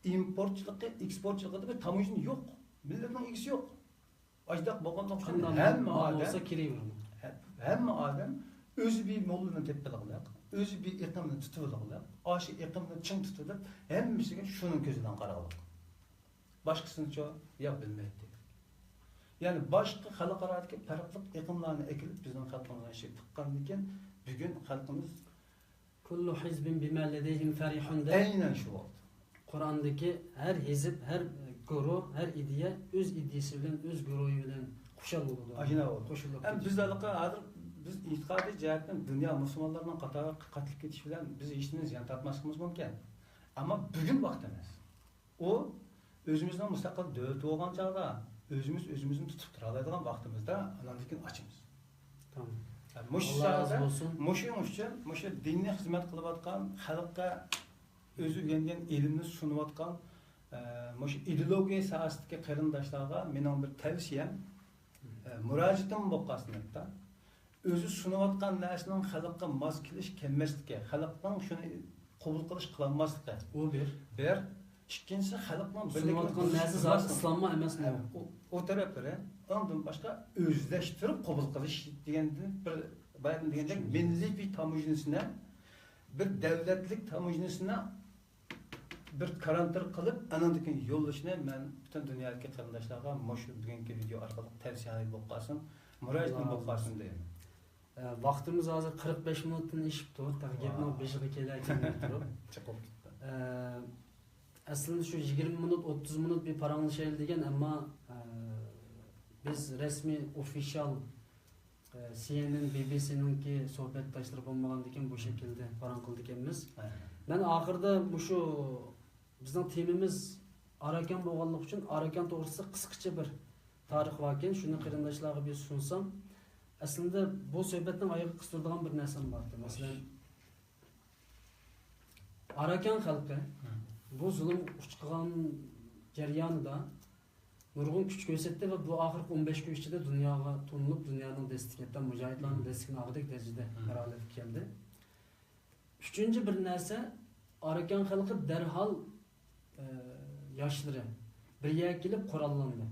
ئىمپورتچىلىقى، ئېكسپورتچىلىقىدا بىر تاموژنا يوق. مىللەتنىڭ ئىگىسى يوق. ئاشۇنداق بولغانلىقتىن قانداق ھەممە مال ئادەم، بولسا كىرىۋېرىدۇ. ھە-، ھەممە ئادەم ئۆزى بىر يول بىلەن تېپىۋالغۇلۇق، ئۆزى بىر ئېقىم بىلەن تۇتۇۋالغۇلۇق، ئاشۇ ئېقىم بىلەن چىڭ تۇتۇۋېلىپ، ھەممىسىگە شۇنىڭ كۆزى بىلەن قارىغۇلۇق. باشقىسىنىچۇ؟ ياق، بىلمەيتتى. يەنى باشقا خەلقئارادىكى پەرقلىق ئېقىملارنى ئەكېلىپ بىزنىڭ خەلقىمىزنىڭ ئىچىگە تىققاندىن كېيىن بۈگۈن خەلقىمىز كۇللۇ ھىزبىن بىما لەدەيھىم فەرىھۇن دەپ ئەينەن شۇ ۋاقىت. قۇرئاندىكى ھەر ھىزب، ھەر گۇرۇھ، ھەر ئىدىيە ئۆز ئىدىيىسى بىلەن، ئۆز گۇرۇھى بىلەن خۇشال بولىدۇ. ئاشۇنداق بولىدۇ. قوشۇلۇپ ئەمدى بىز كېتىدۇ. ھېلىقى ھازىر بىز ئېتىقادىي جەھەتتىن دۇنيا مۇسۇلمانلىرىنىڭ قاتارىغا قاتىلىپ كېتىش بىلەن بىز ھېچنېمە زىيان تارتماسلىقىمىز مۇمكىن. ئەمما بۈگۈن ۋاقتى ئەمەس. ئۇ ئۆزىمىزنىڭ مۇستەقىل دۆلىتى بولغان چاغدا ئۆزىمىز ئۆزىمىزنى تۇتۇپ تۇرالايدىغان ۋاقتىمىزدا ئاندىن كېيىن ئاچىمىز. تامام. مۇشۇ ئاللا رازى ساھەدە، بولسۇن. مۇشۇنىڭ ئۈچۈن، مۇشۇ دىننى خىزمەت قىلىۋاتقان، خەلققە ئۆزى ئۆگەنگەن ئىلىمنى سۇنۇۋاتقان، ئە، مۇشۇ ئىدېئولوگىيە ساھەسىدىكى قېرىنداشلارغا مېنىڭ بىر تەۋسىيەم، ئە، مۇراجىئىتىم بولۇپ قالسۇن ھەتتا. ئۆزى سۇنۇۋاتقان نەرسىنىڭ خەلققە ماس كېلىش كەلمەسلىكى، خەلقنىڭ شۇنى قوبۇل قىلىش قىلالماسلىقى. ئۇ بىر. بىر. ئىككىنچىسى، خەلقنىڭ بىرلىكىنى سۇنۇۋاتقان بۇزۇش نەرسە زادى بۇزماسلىقى. ئىسلاممۇ ئەمەسمۇ؟ ھە، ئۇ، ئۇ تەرەپلىرى. ئۇنىڭدىن باشقا ئۆزلەشتۈرۈپ قوبۇل قىلىش دېگەندىن بىر، بايىقى دېگەندەك، مىللىي بىر تاموژنىسىنى، بىر دەۋلەتلىك تاموژنىسىنى بىر كارانتىر قىلىپ، ئانىڭدىن كېيىن يوللىشىنى مەن پۈتۈن دۇنيادىكى قېرىنداشلارغا مۇشۇ بۈگۈنكى ۋىدېئو ئارقىلىق تەۋسىيە بولۇپ قالسۇن، مۇراجىئەتىم بولۇپ قالسۇن دەيمەن. ئە، ۋاقتىمىز ھازىر قىرىق بەش مىنۇتتىن ئېشىپتۇ. تېخى گەپنىڭ ۋاي. بېشىغا كېلەي كەلمەي تۇرۇپ. چىقىپ كېتىپتۇ. ئە، ئەسلىدە شۇ يىگىرمە مىنۇت، ئوتتۇز مىنۇت بىر پاراڭلىشايلى دېگەن، ئەمما، ئە، بىز رەسمىي، ئوفىشال، ئە، سىئېنئېن، بىبىسىنىڭكى سۆھبەتداشلىرى بولمىغاندىكىن بۇ شەكىلدە پاراڭ قىلىدىكەنمىز. ھە. مەن ئاخىرىدا مۇشۇ بىزنىڭ تېمىمىز ئاراكان بولغانلىقى ئۈچۈن ئاراكان توغرىسىدا قىسقىچە بىر تارىخ باركەن، شۇنى قېرىنداشلارغا بىر سۇنسام. ئەسلىندە بۇ سۆھبەتنىڭ ئايىغى قىستۇرىدىغان بىر نەرسەم بار ئىدى. مەسىلەن، ئاراكان خەلقى بۇ زۇلۇم ئۇچقان جەريانىدا نۇرغۇن كۈچ كۆرسەتتى ۋە بۇ ئاخىرقى ئون بەش كۈن ئىچىدە دۇنياغا تونۇلۇپ، دۇنيانىڭ دەستىكى، ھەتتا مۇجاھىدلارنىڭ دەستىكىنى ئالغۇدەك دەرىجىدە بىر ھالەتكە كەلدى. ئۈچىنچى بىر نەرسە، ئاراكان خەلقى دەرھال، ئە، ياشلىرى بىر يەرگە كېلىپ قوراللاندى.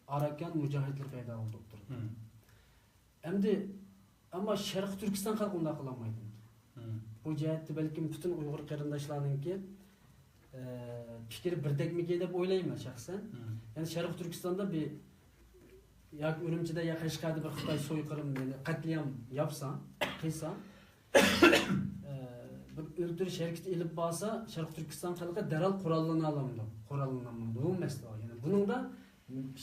ئاراكان مۇجاھىدلىرى پەيدا بولدى ئوتتۇرىدا. مم. ئەمدى، ئەمما شەرقىي تۈركىستان خەلقى ئۇنداق قىلالمايدۇ. مم. بۇ جەھەتتە بەلكىم پۈتۈن ئۇيغۇر قېرىنداشلارنىڭكى، ئە، پىكرى بىردەكمىكىن دەپ ئويلايمەن شەخسەن. مم. يەنى شەرقىي تۈركىستاندا بىر ياكى ئۈرۈمچىدە يا قەشقەردە بىر خىتاي سويقىرىم، يەنى قەتلىئام ياپسا، قىلسا، ئە، بىر ئۆلتۈرۈش ھەرىكىتى ئېلىپ بارسا، شەرقىي تۈركىستان خەلقى دەرھال قوراللىنالامدۇ؟ قوراللىنالمامدۇ؟ بۇ مەسىلە بار. يەنى بۇنىڭدا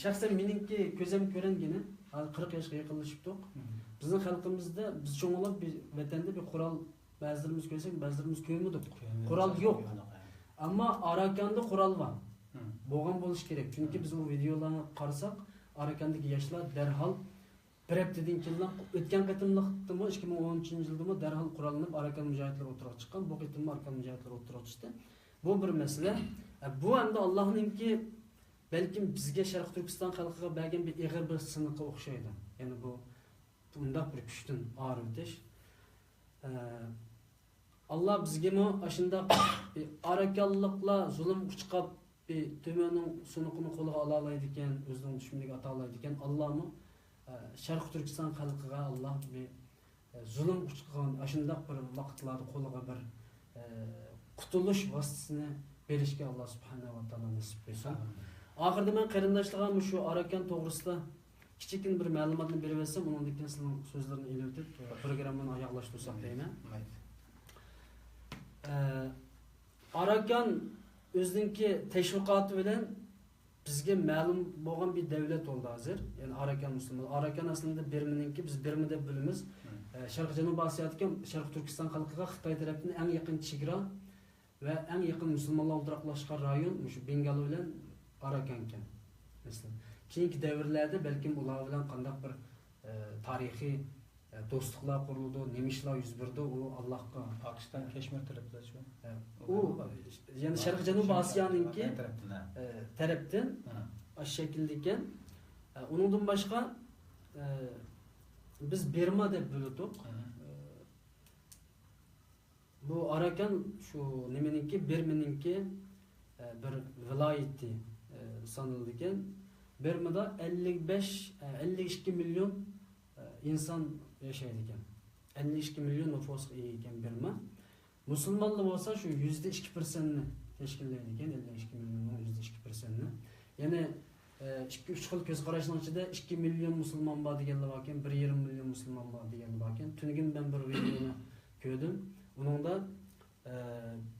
شەخسەن مېنىڭكى كۆزەم كۆرەنگىنى، ھازىر قىرىق ياشقا يېقىنلىشىپتۇق. مم. بىزنىڭ خەلقىمىزدە، بىز چوڭ بولۇپ، بىز ۋەتەندە بىر قورال، بەزىلىرىمىز كۆرسەك، بەزىلىرىمىز كۆرمىدۇق. قورال يوق. ئەمما ئاراكاندا قورال بار. مم. بولغان بولۇشى كېرەك. چۈنكى مم. بىز ئۇ ۋىدېئولارنى قارىساق، ئاراكاندىكى ياشلار دەرھال بىر ھەپتىدىن كېيىنلا، ئۆتكەن قېتىملىقتىمۇ، ئىككى مىڭ ئون ئۈچىنچى يىلدىمۇ دەرھال قوراللىنىپ ئاراكان مۇجاھىدلىرى ئوتتۇرىغا چىققان. بۇ قېتىممۇ ئاراكان مۇجاھىدلىرى ئوتتۇرىغا چىقتى. بۇ بىر مەسىلە. ئە، بۇ ئەمدى ئاللانىڭكى بەلكىم بىزگە، شەرقىي تۈركىستان خەلقىگە بەرگەن بىر ئېغىر بىر سىنىقى ئوخشايدۇ. يەنى بۇ، بۇنداق بىر كۈچتىن ئايرىۋېتىش. ئە، ئاللا بىزگىمۇ ئاشۇنداق بىر ئاراكانلىقلار زۇلۇم ئۇچقاپ، بىر تۆمۈرنىڭ سۇنۇقىنى قولىغا ئالالايدىكەن، ئۆزىنىڭ دۈشمىنىگە ئاتالايدىكەن. ئاللامۇ، ئە، شەرقىي تۈركىستان خەلقىگە ئاللا بىر، ئە، زۇلۇم ئۇچقان ئاشۇنداق بىر ۋاقىتلاردا قولىغا بىر، ئە، قۇتۇلۇش ۋاسىتىسىنى بېرىشكە ئاللا سۇبھانەھۇ ۋە تائالا نېسىپ قىلسۇن. ئامىن. ئاخىرىدا مەن قېرىنداشلارغا مۇشۇ ئاراكان توغرىسىدا كىچىككىنە بىر مەلۇماتنى بېرىۋەتسەم، ئۇنىڭدىن كېيىن سىزنىڭ سۆزلىرىنى ئېلىۋېتىپ، پروگراممىنى ئاياغلاشتۇرساق دەيمەن. ئە، ئاراكان ئۆزىنىڭكى تەشۋىقاتى بىلەن بىزگە مەلۇم بولغان بىر دەۋلەت بولدى ھازىر. يەنى ئاراكان مۇسۇلمان. ئاراكان ئەسلىدە بىرمىنىڭكى، بىز بىرما دەپ بىلىمىز. ئە، شەرقىي جەنۇبىي ئاسىيادىكى شەرقىي تۈركىستان خەلقىگە خىتاي تەرەپتىن ئەڭ يېقىن چېگرا ۋە ئەڭ يېقىن مۇسۇلمانلار ئولتۇراقلاشقان رايون مۇشۇ بېنگال بىلەن ئاراكانكەن. مەسىلەن، كېيىنكى دەۋرلەردە بەلكىم ئۇلار بىلەن قانداق بىر، ئە، تارىخىي، ئە، دوستلۇقلار قۇرۇلىدۇ، نېمە ئىشلار يۈز بېرىدۇ، ئۇ ئاللاھقا. پاكىستان، كەشمىر تەرەپلەرچۇ؟ ئە، ئۇ، يەنى شەرقىي جەنۇبىي ئاسىيانىڭكى، ئە، تەرەپتىن، ئە، ئاشۇ شەكىلدىكەن. ئە، ئۇنىڭدىن باشقا، ئە، بىز بىرما دەپ بىلىدۇق. ئە، بۇ ئاراكان شۇ نېمىنىڭكى، بىرمىنىڭكى، ئە، بىر ۋىلايىتى، ئە، سانىلىدىكەن. بىرمىدا ئەللىك بەش، ئە، ئەللىك ئىككى مىليون، ئە، ئىنسان ياشايدىكەن. ئەللىك ئىككى مىليون نوپۇسقا ئىگە ئىكەن بىرما. مۇسۇلمانلار بولسا شۇ يۈزدە ئىككى پىرسەنتنى تەشكىللەيدىكەن، ئەللىك ئىككى مىليوننىڭ يۈزدە ئىككى پىرسەنتنى. يەنى، ئە، ئىككى، ئۈچ خىل كۆز قاراشنىڭ ئىچىدە ئىككى مىليون مۇسۇلمان بار دېگەنلەر باركەن، بىر يېرىم مىليون مۇسۇلمان بار دېگەنلەر باركەن. تۈنۈگۈن مەن بىر ۋىدېئونى كۆردۈم. ئۇنىڭدا، ئە،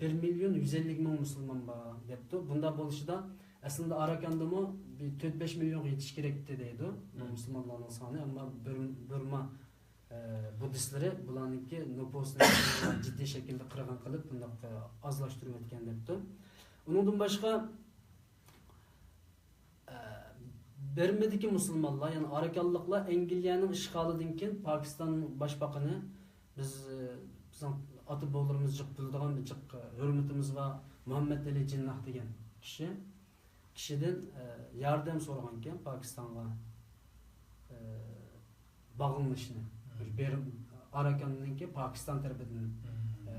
بىر مىليون يۈز ئەللىك مىڭ مۇسۇلمان بار دەپتۇ. بۇنداق بولۇشىدا ئەسلىدە ئاراكاندىمۇ بىر تۆت، بەش مىليونغا يېتىش كېرەكتى دەيدۇ، مۇسۇلمانلارنىڭ سانى. ئەمما بىر، بىرما ئە، بۇددىستلىرى بۇلارنىڭكى نوپۇسىنى جىددىي شەكىلدە قىرغىن قىلىپ، بۇنداق، ئە، ئازلاشتۇرۇۋەتكەن دەپتۇ. ئۇنىڭدىن باشقا، ئە، بىرمىدىكى مۇسۇلمانلار، يەنى ئاراكانلىقلار ئەنگلىيەنىڭ ئىشغالىدىن كېيىن پاكىستان باشباقىنى بىز، ئە، بىزنىڭ ئاتا بوۋىلىرىمىز جىق بىلىدىغان بىر جىق، ئە، ھۆرمىتىمىز بار مۇھەممەد ئەلى جىنناھ دېگەن كىشى. كىشىدىن، ئە، ياردەم سورىغانىكەن پاكىستانغا، ئە، باغلىنىشنى، بىر ئاراكاننىڭكى پاكىستان تەرىپىدىن، ئە،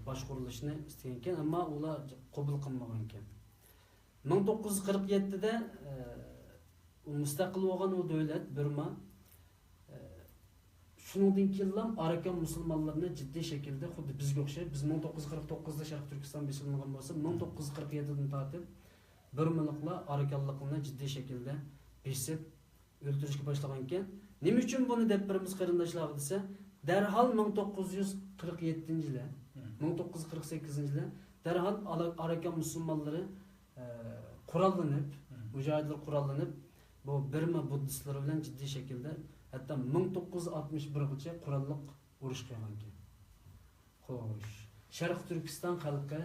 باشقۇرۇلۇشىنى ئىستىگەنىكەن، ئەمما ئۇلار قوبۇل قىلمىغانىكەن. مىڭ توققۇز يۈز قىرىق يەتتىدە، ئە، ئۇ مۇستەقىل بولغان ئۇ دۆلەت، بىرما، ئە، شۇنىڭدىن كېيىنلا ئاراكان مۇسۇلمانلىرىنى جىددىي شەكىلدە، خۇددى بىزگە ئوخشاش، بىز مىڭ توققۇز يۈز قىرىق توققۇزدا شەرقىي تۈركىستان بېسىۋالغان بولسا، مىڭ توققۇز يۈز قىرىق يەتتىدىن تارتىپ بىرمىلىقلار ئاراكانلىقلارنى جىددىي شەكىلدە بېسىپ، ئۆلتۈرۈشكە باشلىغانىكەن. نېمە ئۈچۈن بۇنى دەپ بېرىمىز قېرىنداشلارغا دېسە، دەرھال مىڭ توققۇز يۈز قىرىق يەتتىنچى يىلى، مىڭ توققۇز يۈز قىرىق سەككىزىنچى يىلى دەرھال ئالا-، ئاراكان مۇسۇلمانلىرى، ئە، قوراللىنىپ، مۇجاھىدلار قوراللىنىپ، بۇ بىرما بۇددىستلىرى بىلەن جىددىي شەكىلدە ھەتتا مىڭ توققۇز يۈز ئاتمىش بىرغىچە قوراللىق ئۇرۇش قىلغانىكەن. خوش. شەرقىي تۈركىستان خەلقى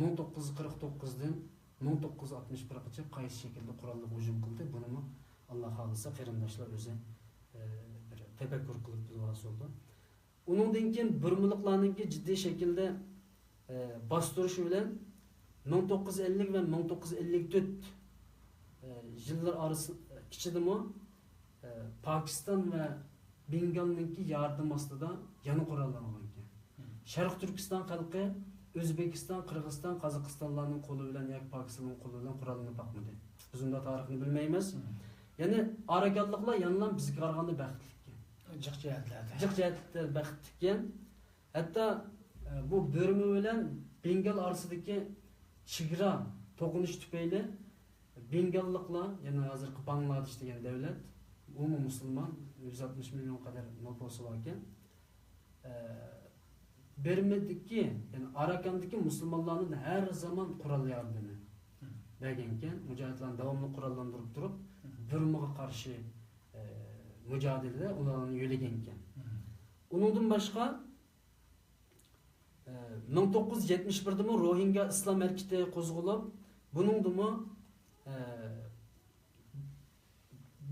مىڭ توققۇز يۈز قىرىق توققۇزدىن مىڭ توققۇز يۈز ئاتمىش بىرغىچە قايسى شەكىلدە قوراللىق ھۇجۇم قىلدى؟ بۇنىمۇ ئاللا خالىسا قېرىنداشلار ئۆزى، ئە، بىر تەپەككۇر قىلىپ بىلىۋالسا بولىدۇ. ئۇنىڭدىن كېيىن بىرمىلىقلارنىڭكى جىددىي شەكىلدە، ئە، باستۇرۇشى بىلەن مىڭ توققۇز يۈز ئەللىك ۋە مىڭ توققۇز يۈز ئەللىك تۆت، ئە، يىللار ئارىسى ئىچىدىمۇ، ئە، پاكىستان ۋە بېنگالنىڭكى ياردىمى ئاستىدا يەنە قوراللانغانىكەن. شەرقىي تۈركىستان خەلقى ئۆزبېكىستان، قىرغىزىستان، قازاقىستانلارنىڭ قولى بىلەن ياكى پاكىستاننىڭ قولى بىلەن قوراللىنىپ باقمىدى. بىز ئۇنداق تارىخنى بىلمەيمىز. يەنى ئاراكانلىقلار يەنىلا بىزگە قارىغاندا بەختلىككەن. جىق جەھەتلەردە. جىق جەھەتلەردە بەختلىككەن. ھەتتا، ئە، بۇ بۆرمە بىلەن بېنگال ئارىسىدىكى چېگرا توقۇنۇش تۈپەيلى بېنگاللىقلار، يەنى ھازىرقى باڭلادېش دېگەن دەۋلەت، ئۇمۇ مۇسۇلمان، يۈز ئاتمىش مىليون قەدەر نوپۇسى باركەن. ئە، بىرمىدىكى، يەنى ئاراكاندىكى مۇسۇلمانلارنىڭ ھەر زامان قورال ياردىمى بەرگەنكەن. مۇجاھىدلارنى داۋاملىق قوراللاندۇرۇپ تۇرۇپ، بىرمىغا قارشى، ئە، مۇجادىلىدە ئۇلارنى يۆلىگەنكەن. ئۇنىڭدىن باشقا، ئە، مىڭ توققۇز يۈز يەتمىش بىردىمۇ روھىنگا ئىسلام ھەرىكىتى قوزغىلىپ، بۇنىڭدىمۇ، ئە،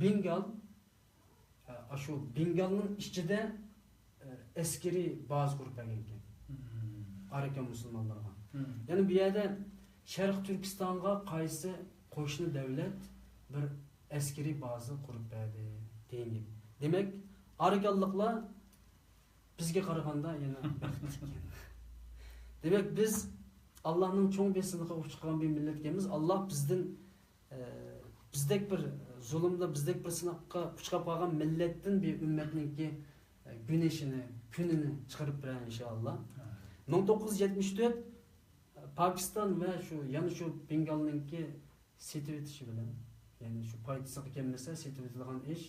بېنگال، ئە، ئاشۇ بېنگالنىڭ ئىچىدە، ئە، ئەسكىرىي بازا قۇرۇپ بەرگەنىكەن ئاراكان مۇسۇلمانلىرىغا. يەنى بۇ يەردە شەرقىي تۈركىستانغا قايسى قوشنا دەۋلەت بىر ئەسكىرىي بازا قۇرۇپ بەردى دېگەن گەپ. دېمەك، ئاراكانلىقلار بىزگە قارىغاندا يەنە بەختلىككەن. دېمەك، بىز ئاللانىڭ چوڭ بىر سىنىقىغا ئۇچرىغان بىر مىللەت ئىكەنمىز. ئاللا بىزدىن، ئە، بىزدەك بىر زۇلۇمدا، بىزدەك بىر سىناققا ئۇچراپ قالغان مىللەتتىن بىر ئۈممەتنىڭكى، ئە، گۈنىشىنى، كۈنىنى چىقىرىپ بېرەر ئىنشائاللا. مىڭ توققۇز يۈز يەتمىش تۆت پاكىستان ۋە شۇ، يەنە شۇ بېنگالنىڭكى سېتىۋېتىشى بىلەن، يەنى شۇ پايدىسىغا كەلمىسە سېتىۋېتىلىدىغان ئىش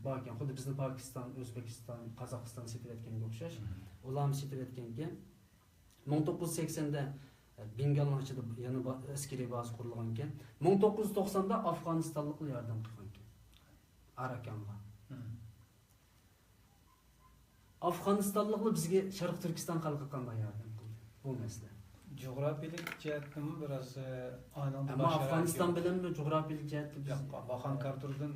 باركەن. خۇددى بىزنى پاكىستان، ئۆزبېكىستان، قازاقىستان سېتىۋەتكەنگە ئوخشاش. ئۇلارمۇ سېتىۋەتكەنكەن. مىڭ توققۇز يۈز سەكسەندە بېنگالنىڭ ئىچىدە يەنە با-، ئەسكىرىي بازا قۇرۇلغانكەن. مىڭ توققۇز يۈز توقساندا ئافغانىستانلىقلار ياردەم قىلغانكەن ئاراكانغا. ئافغانىستانلىقلار بىزگە شەرقىي تۈركىستان خەلقى قانداق ياردەم قىلدى؟ بۇ مەسىلە. جۇغراپىيىلىك جەھەتتىنمۇ بىراز، ئە، ئانىڭدىن ئەمما باشقىراق ئافغانىستان يوق. بىلەنمۇ جۇغراپىيىلىك جەھەتتە بىز ياق، ۋاخان كارتۇردىن،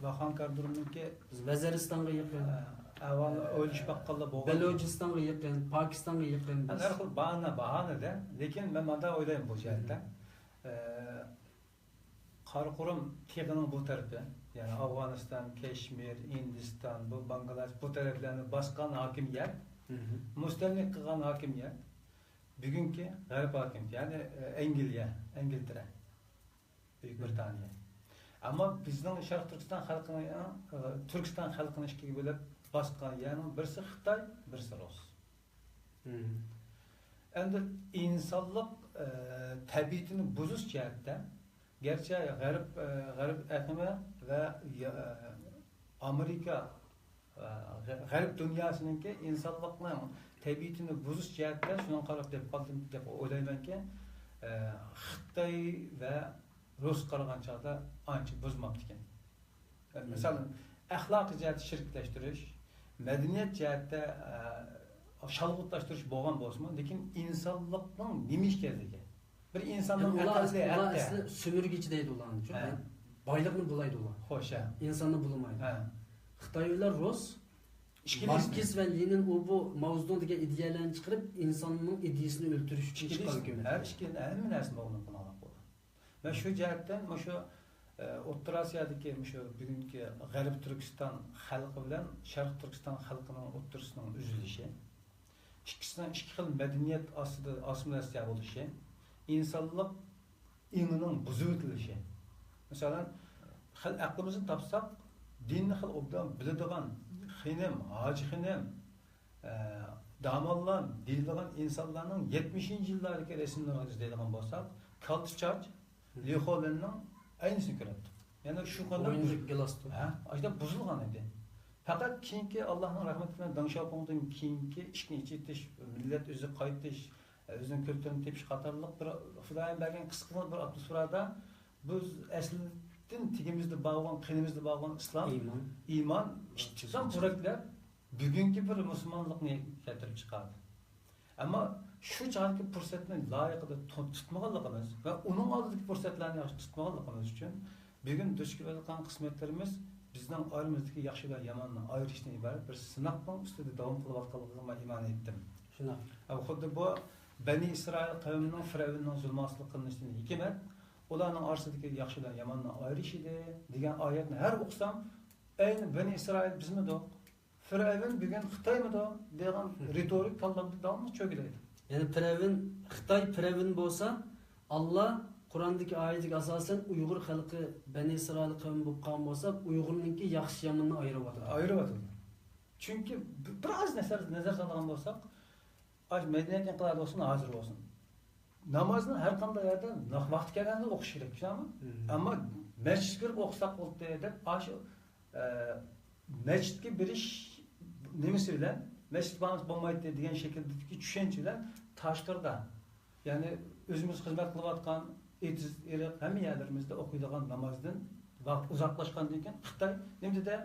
ۋاخان كارتۇرنىڭكى بىز ۋەزىرىستانغا يېقىن. ئە، ئەھۋالنى ئويلىشىپ باققاندا بولغان. بەلۇچىستانغا يېقىن، پاكىستانغا يېقىن بىز. ھەر خىل باھانە، باھانە-دە. لېكىن مەن مۇنداق ئويلايمەن بۇ جەھەتتە. ئە، قاراقۇرۇم تېغىنىڭ بۇ تەرىپى، يەنى ئافغانىستان، كەشمىر، ھىندىستان، بۇ باڭگلادېش، بۇ تەرەپلەرنى باسقان ھاكىمىيەت، مۇستەملىكە قىلغان ھاكىمىيەت بۈگۈنكى غەرب ھاكىمىيىتى، يەنى، ئە، ئەنگلىيە، ئىنگلتېرە، بۈيۈك بىرىتانىيە. ئەمما بىزنىڭ شەرقىي تۈركىستان خەلقىنى، ئە، تۈركىستان خەلقىنى ئىككىگە بۆلۈپ باسقان يەرنىڭ بىرسى خىتاي، بىرسى رۇس. ئەمدى ئىنسانلىق، ئە، تەبىئىتىنى بۇزۇش جەھەتتە، گەرچە غەرب، ئە، غەرب ئېقىمى ۋە يا-، ئامېرىكا، ئە، غە-، غەرب دۇنياسىنىڭكى ئىنسانلىقنىڭ تەبىئىتىنى بۇزۇش جەھەتتە شۇنىڭغا قاراپ دەپ قالدىم دەپ ئويلايمەنكى، ئە، خىتاي ۋە رۇس قارىغان چاغدا ئانچە بۇزماپتىكەن. مىسالەن، ئەخلاقىي جەھەتتە شېرىكلەشتۈرۈش، مەدەنىيەت جەھەتتە، ئە، شالغۇتلاشتۇرۇش بولغان بولسىمۇ، لېكىن ئىنسانلىقنىڭ نېمە ئىكەنلىكى، بىر ئىنساننىڭ يەنى ئۇلار ئەقلى، ئەسلى، ئۇلار ھەتتا ئەسلى سۆمۈرگۈچى دەيدۇ ئۇلارنى، چۈ-، ھە. بايلىقنى بۇلايدۇ ئۇلار. خوش، ھە. ئىنساننى بۇلىمايدۇ. ھە. خىتاي بىلەن رۇس ئىككىلىسى. ماركس ۋە لېنىن ئۇ بۇ ماۋزېدۇڭ دېگەن ئىدىيەلەرنى چىقىرىپ، ئىنساننىڭ ئىدىيەسىنى ئۆلتۈرۈش ئۈچۈن چىققان ھۆكۈمەت. ھەر ئىككى، ھەممە نەرسىنى بولغىنى قىلغانلىق بولدى. مەن شۇ جەھەتتىن مۇشۇ، ئە، ئوتتۇرا ئاسىيادىكى مۇشۇ بۈگۈنكى غەربىي تۈركىستان خەلقى بىلەن شەرقىي تۈركىستان خەلقىنىڭ ئوتتۇرىسىنىڭ ئۈزۈلۈشى، ئىككىسىنىڭ ئىككى خىل مەدەنىيەت ئاستىدا ئاسسىمىلياتسىيە بولۇشى، ئىنسانلىق ئېڭىنىڭ بۇزۇۋېتىلىشى. مىسالەن، خېلى ئەقلىمىزنى تاپساق، دىننى خېلى ئوبدان بىلىدىغان خېنىم، ھاجى خېنىم، ئە، داموللام دېيىلىدىغان ئىنسانلارنىڭ يەتمىشىنچى يىللاردىكى رەسىملىرىنى ئىزدەيدىغان بولساق، كالتە چاچ، لى خولېننىڭ ئەينىسىنى كۆرەتتۇق. يەنى شۇ قانداق بوينىدىكى گالاستۇك. ھە، ئاشۇنداق بۇزۇلغان ئىدى. پەقەت كېيىنكى، ئاللاھنىڭ رەھمىتى بىلەن دېڭ شياۋپىڭدىن كېيىنكى ئىشىكنى ئېچىۋېتىش، مىللەت ئۆزىگە قايتىش، ئۆزىنىڭ كۈلتۈرىنى تېپىش قاتارلىق بىر خۇدايىم بەرگەن قىسقىغىنە بىر ئاتموسفېرادا بىز ئەسلىدىن تېگىمىزدە بار بولغان، قېنىمىزدا بار بولغان ئىسلام، ئىمان. ئىمان ئىتتىكلا پورەكلەپ، بۈگۈنكى بىر مۇسۇلمانلىقنى كەلتۈرۈپ چىقاردى. ئەمما شۇ چاغدىكى پۇرسەتنى لايىقىدا تۇ-، تۇتمىغانلىقىمىز ۋە ئۇنىڭ ئالدىدىكى پۇرسەتلەرنى ياخشى تۇتمىغانلىقىمىز ئۈچۈن، بۈگۈن دۇچ كېلىۋاتقان قىسمەتلىرىمىز بىزنىڭ ئارىمىزدىكى ياخشى بىلەن ياماننى ئايرىشتىن ئىبارەت بىر سىناقنىڭ ئۈستىدە داۋام قىلىۋاتقانلىقىغا مەن ئىمان ئېيتتىم. شۇنداق. ھە، خۇددى بۇ بەنى ئىسرائىل قەۋمىنىڭ فىرئەۋننىڭ زۇلمى ئاستىدا قىلىنىشىدىن ھېكمەت، ئۇلارنىڭ ئارىسىدىكى ياخشى بىلەن ياماننى ئايرىشىدى، دېگەن ئايەتنى ھەر ئوقۇسام، ئەينى بەنى ئىسرائىل بىزمىدۇق؟ فىرئەۋن بۈگۈن خىتايمىدۇ؟ دېگەن رىتورىك كاللامدا داۋاملىق چۆگىلەيدۇ. يەنى پىرئەۋن، خىتاي پىرئەۋن بولسا، ئاللا قۇراندىكى ئايەتكە ئاساسەن ئۇيغۇر خەلقى بەنى ئىسرائىل قەۋمى بولۇپ قالغان بولسا، ئۇيغۇرنىڭكى ياخشى يامىنىنى ئايرىۋاتىدۇ. ئايرىۋاتىدۇ. چۈنكى بىر، بىر ئاز نەزەر، نەزەر سالغان بولساق، ئاش مەدەنىيەت ئىنقىلابى بولسۇن، ھازىر بولسۇن. نامازنى ھەر قانداق يەردە نا-، ۋاقتى كەلگەندە ئوقۇش كېرەك، شۇنداقمۇ؟ مم. ئەمما مەسچىتكە بېرىپ ئوقۇساق بولدى دەپ، ئاشۇ، ئە، مەسچىتكە بېرىش نېمىسى بىلەن، مەسچىتكە بارمىسا بولمايتتى دېگەن شەكىلدىكى چۈشەنچە بىلەن تاشقىرىدا، يەنى ئۆزىمىز خىزمەت قىلىۋاتقان ئېتىز، ئېرىق، ھەممە يەرلىرىمىزدە ئوقۇيدىغان نامازدىن ۋاقىت ئۇزاقلاشقاندىن كېيىن خىتاي نېمە دېدى؟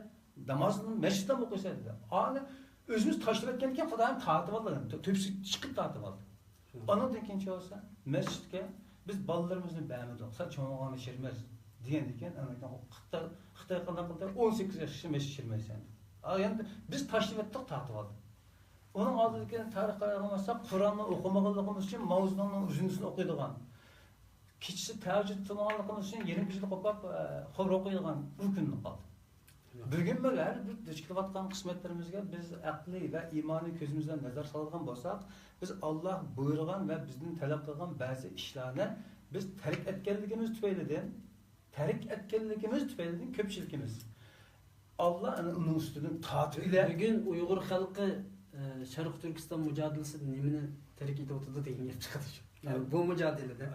نامازنى مەسچىتتە ئوقۇيسەن دېدى. ئانى ئۆزىمىز تاشلىۋەتكەندىن كېيىن خۇدايىم تارتىۋالدى، تۆ-، تۆپىسىگە چىقىپ تارتىۋالدى. ئانىڭدىن كېيىن چىقىۋالسا، مەسچىتكە بىز بالىلىرىمىزنى بەرمىدۇق، سەن چوڭىغاندا چىرىمەز دېگەندىن كېيىن، ئاندىن كېيىن خىتاي، خىتاي قانداق قىلدى؟ ئون سەككىز ياشقىچە مەسچىتكە چىرمايسەن دېدى. ئا، يەنى بىز تاشلىۋەتتۇق، تارتىۋالدى. ئۇنىڭ ئالدىدىكى تارىخقا قارايدىغان بولساق، قۇرئاننى ئوقۇمىغانلىقىمىز ئۈچۈن ماۋزېدۇڭنىڭ ئۈزۈندىسىنى ئوقۇيدىغان، كېچىسى تەھەججۇد تۇرمىغانلىقىمىز ئۈچۈن يېرىم كېچىدە قوپاپ، ئە، خور ئوقۇيدىغان بىر كۈنگە قالدى. بۈگۈنمۇ ھەر بىر دۇچ كېلىۋاتقان قىسمەتلىرىمىزگە بىز ئەقلىي ۋە ئىمانىي كۆزىمىز بىلەن نەزەر سالىدىغان بولساق، بىز ئاللا بۇيرۇغان ۋە بىزدىن تەلەپ قىلغان بەزى ئىشلارنى بىز تەرك ئەتكەنلىكىمىز تۈپەيلىدىن، تەرك ئەتكەنلىكىمىز تۈپەيلىدىن كۆپچىلىكىمىز ئاللا ئۇنىڭ ئۈستىدىن تارتىۋېلە. بۈگۈن ئۇيغۇر خەلقى، ئە، شەرقىي تۈركىستان مۇجادىلىسىدە نېمىنى تەرك ئېتىۋاتىدۇ دېگەن گەپ چىقىدۇ شۇ. يەنى بۇ مۇجادىلىدە.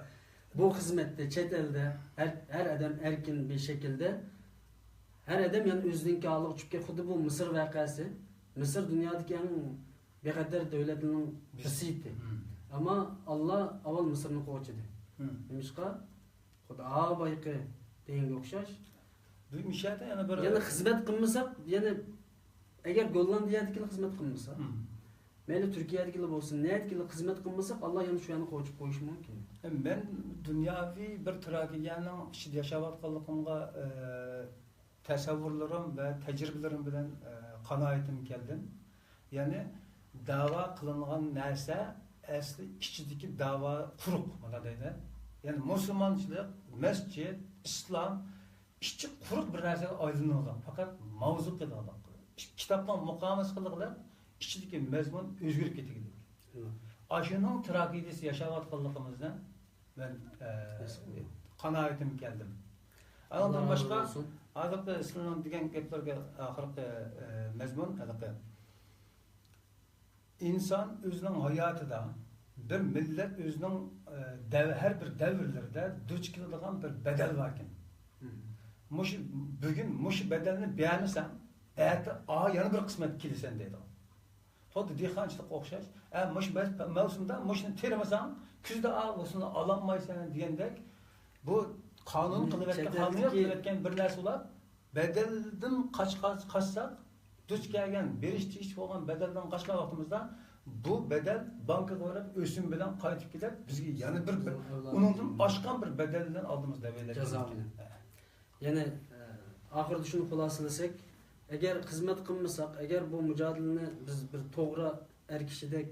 بۇ خىزمەتتە چەت ئەلدە ھەر، ھەر ئادەم ئەركىن بىر شەكىلدە، ھەر ئادەم يەنە ئۆزىنىڭكى ھالىغا چۈشۈپ كەت-، خۇددى بۇ مىسىر ۋەقەسى. مىسىر دۇنيادىكى ئەڭ بىخەتەر دۆلەتلەرنىڭ بىرسى ئىدى. مم. ئەمما ئاللا ئاۋۋال مىسىرنى قوغچىدى. مم. نېمىشقا؟ خۇددى ھا بايىقى دېگەنگە ئوخشاش. بۇ مىشەدە يەنە بىر يەنە خىزمەت قىلمىساق، يەنە ئەگەر گوللاندىيەدىكىلا خىزمەت قىلمىسا، مم. مەيلى تۈركىيەدىكىلا بولسۇن، نەدىكىلا خىزمەت قىلمىساق، ئاللا يەنە شۇ يەرنى قوغچىپ قويۇشى مۇمكىن. ئە، مەن دۇنياۋى بىر تراگېدىيەنىڭ ئىچىدە ياشاۋاتقانلىقىمغا، ئە، تەسەۋۋۇرلىرىم ۋە تەجرىبىلىرىم بىلەن، ئە، قانائىتىمگە كەلدىم. يەنى داۋا قىلىنغان نەرسە ئەسلى ئىچىدىكى داۋا قۇرۇق، مانا دەيدۇ. يەنى مۇسۇلمانچىلىق، مەسچىت، ئىسلام ئىچى قۇرۇق بىر نەرسىگە ئايلىنىۋاتىدۇ. پەقەت ماۋزۇ قىلىۋاتىدۇ. كىتابنىڭ مۇقامىسى قىلغىلى ئىچىدىكى مەزمۇن ئۆزگىرىپ كېتىۋاتىدۇ. مم. ئاشۇنىڭ تراگېدىيىسى ياشاۋاتقانلىقىمىزنى مەن، ئە، ھېس قىلدىم. قانائىتىمگە كەلدىم. ئۇنىڭدىن باشقا، ھازىرقى سىلەرنىڭ دېگەن گەپلەرگە ئاخىرقى، ئە، مەزمۇن ھېلىقى. ئىنسان ئۆزىنىڭ ھاياتىدا، بىر مىللەت ئۆزىنىڭ، ئە، دەۋ-، ھەر بىر دەۋرلىرىدە دۇچ كېلىدىغان بىر بەدەل باركەن. مم. مۇشۇ، بۈگۈن مۇشۇ بەدەلنى بەرمىسەڭ، ئەتە ئا يەنە بىر قىسمەتكە كېلىسەن دەيدىغان. خۇددى دېھقانچىلىققا ئوخشاش. ئە، مۇشۇ مەس-، مەۋسۇمدا مۇشۇنى تېرىمىساڭ، كۈزدە ئا، ئۇسۇلنى ئالالمايسەن دېگەندەك، بۇ قانۇن قىلىۋەتكەن، قانۇن قىلىۋەتكەن بىر نەرسە ئۇلار. بەدەلدىن قاچ-، قاچ-، قاچساق، دۇچ كەلگەن، بېرىش تېگىشلىك بولغان بەدەلدىن قاچقان ۋاقتىمىزدا، بۇ بەدەل بانكىغا بېرىپ، ئۆسۈم بىلەن قايتىپ كېلىپ، بىزگە يەنە بىر، بىر ئۇنىڭدىن ئاشقان بىر بەدەل بىلەن ئالدىمىزدا دەۋېلىپ جازا بىلەن. يەنى، ئە، ئاخىرىدا شۇنى خۇلاسىلىسەك، ئەگەر خىزمەت قىلمىساق، ئەگەر بۇ مۇجادىلىنى بىز بىر توغرا ئەر كىشىدەك،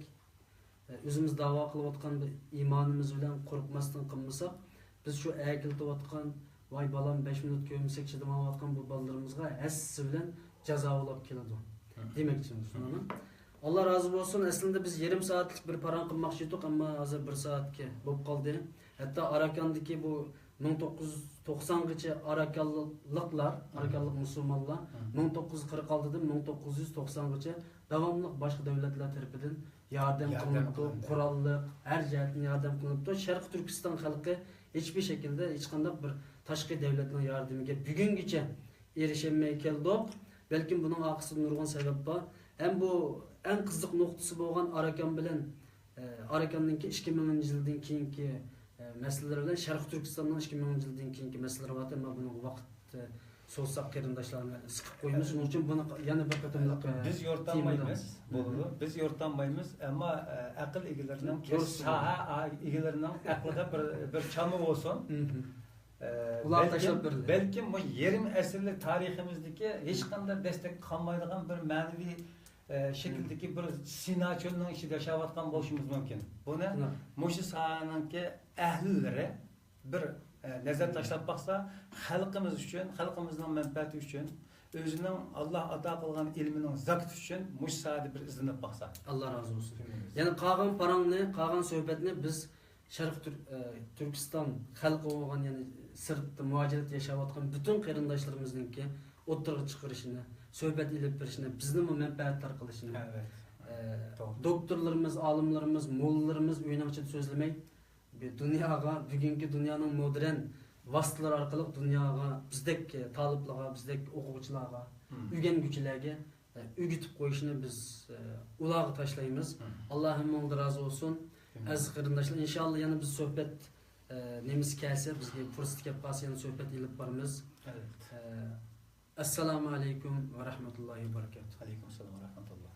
ئە، ئۆزىمىز داۋا قىلىۋاتقان بىر ئىمانىمىز بىلەن قورقماستىن قىلمىساق، بىز شۇ ئەكېلىتىۋاتقان، ۋاي بالام، بەش مىنۇت كۆرمىسەك چىدىمايۋاتقان بۇ بالىلىرىمىزغا ھەسسىسى بىلەن جازا بولاپ كېلىدۇ دېمەكچىمىز. شۇنىمۇ؟ ئاللا رازى بولسۇن. ئەسلىدە بىز يېرىم سائەتلىك بىر پاراڭ قىلماقچى ئىدۇق، ئەمما ھازىر بىر سائەتكە بولۇپ قالدى. ھەتتا ئاراكاندىكى بۇ مىڭ توققۇز يۈز توقسانغىچە ئاراكانلىقلار، ئاراكانلىق مۇسۇلمانلار مىڭ توققۇز يۈز قىرىق ئالتىدىن مىڭ توققۇز يۈز توقسانغىچە داۋاملىق باشقا دەۋلەتلەر تەرىپىدىن ياردەم قىلىنىپتۇ، قوراللىق، ھەر جەھەتتىن ياردەم قىلىنىپتۇ. شەرقىي تۈركىستان خەلقى ھېچبىر شەكىلدە ھېچقانداق بىر تاشقى دەۋلەتنىڭ ياردىمىگە بۈگۈنگىچە ئېرىشەلمەي كەلدۇق. بەلكىم بۇنىڭ ئارقىسىدا نۇرغۇن سەۋەب بار. ھەم بۇ ئەڭ قىزىق نۇقتىسى بولغان ئاراكان بىلەن، ئە، ئاراكاننىڭكى ئىككى مىڭىنچى يىلدىن كېيىنكى، ئە، مەسىلىلىرى بىلەن شەرقىي تۈركىستاننىڭ ئىككى مىڭىنچى يىلدىن كېيىنكى مەسىلىلىرى بار. ئەمما بۇنىڭغا ۋاقىت، ئە، سوزساق قېرىنداشلارنى سىقىپ قويىمىز. شۇنىڭ ئۈچۈن بۇنى يەنە بىر قېتىملىق، ئە، بىز يورۇتالمايمىز. بولىدۇ. بىز يورۇتالمايمىز، ئەمما، ئە، ئەقىل ئىگىلىرىنىڭ، ساھە ئىگىلىرىنىڭ ئەقلىدە بىر، بىر چامى بولسۇن. ئە، ئۇلارغا بەلكىم، تاشلاپ بېرىلدى. بەلكىم بۇ يېرىم ئەسىرلىك تارىخىمىزدىكى ھېچقانداق دەستەك قالمايدىغان بىر مەنىۋى، ئە، شەكىلدىكى بىر سىنا چۆلنىڭ ئىچىدە ياشاۋاتقان بولۇشىمىز مۇمكىن. بۇنى مۇشۇ ساھەنىڭكى ئەھلىلىرى بىر، ئە، نەزەر تاشلاپ باقسا، خەلقىمىز ئۈچۈن، خەلقىمىزنىڭ مەنپەئەتى ئۈچۈن، ئۆزىنىڭ ئاللا ئاتا قىلغان ئىلمىنىڭ زاكىتى ئۈچۈن مۇشۇ ساھەدە بىر ئىزدىنىپ باقسا. ئاللا رازى بولسۇن. يەنە قالغان پاراڭنى، قالغان سۆھبەتنى بىز شەرقىي تۈر-، ئە، تۈركىستان خەلقى بولغان، يەنى سىرتتا مۇھاجىرەتتە ياشاۋاتقان پۈتۈن قېرىنداشلىرىمىزنىڭكى ئوتتۇرىغا چىقىرىشىنى، سۆھبەت ئېلىپ بېرىشىنى، بىزنىمۇ مەنپەئەتدار قىلىشىنى، ئە، توغرا. دوكتورلىرىمىز، ئالىملىرىمىز، موللىلىرىمىز ئۆينىڭ ئىچىدە سۆزلىمەي، بى-، دۇنياغا، بۈگۈنكى دۇنيانىڭ مودېرن ۋاسىتىلىرى ئارقىلىق دۇنياغا، بىزدەك تالىپلارغا، بىزدەك ئوقۇغۇچىلارغا، ئۆگەنگۈچىلەرگە ئۆگىتىپ قويۇشنى بىز، ئە، ئۇلارغا تاشلايمىز. ئاللا ھەممىڭلاردىن رازى بولسۇن. ئەزىز قېرىنداشلار، ئىنشاللا يەنە بىز سۆھبەت، ئە، نېمىسى كەلسە، بىزگە پۇرسىتى كەپ قالسا يەنە سۆھبەت ئېلىپ بارىمىز. ئەلۋەتتە. ئە، ئەسسالامۇ ئەلەيكۇم ۋە رەھمەتۇللاھى ۋە بەرىكاتۇھ. ئەلەيكۇم ئەسسالام ۋە رەھمەتۇللا.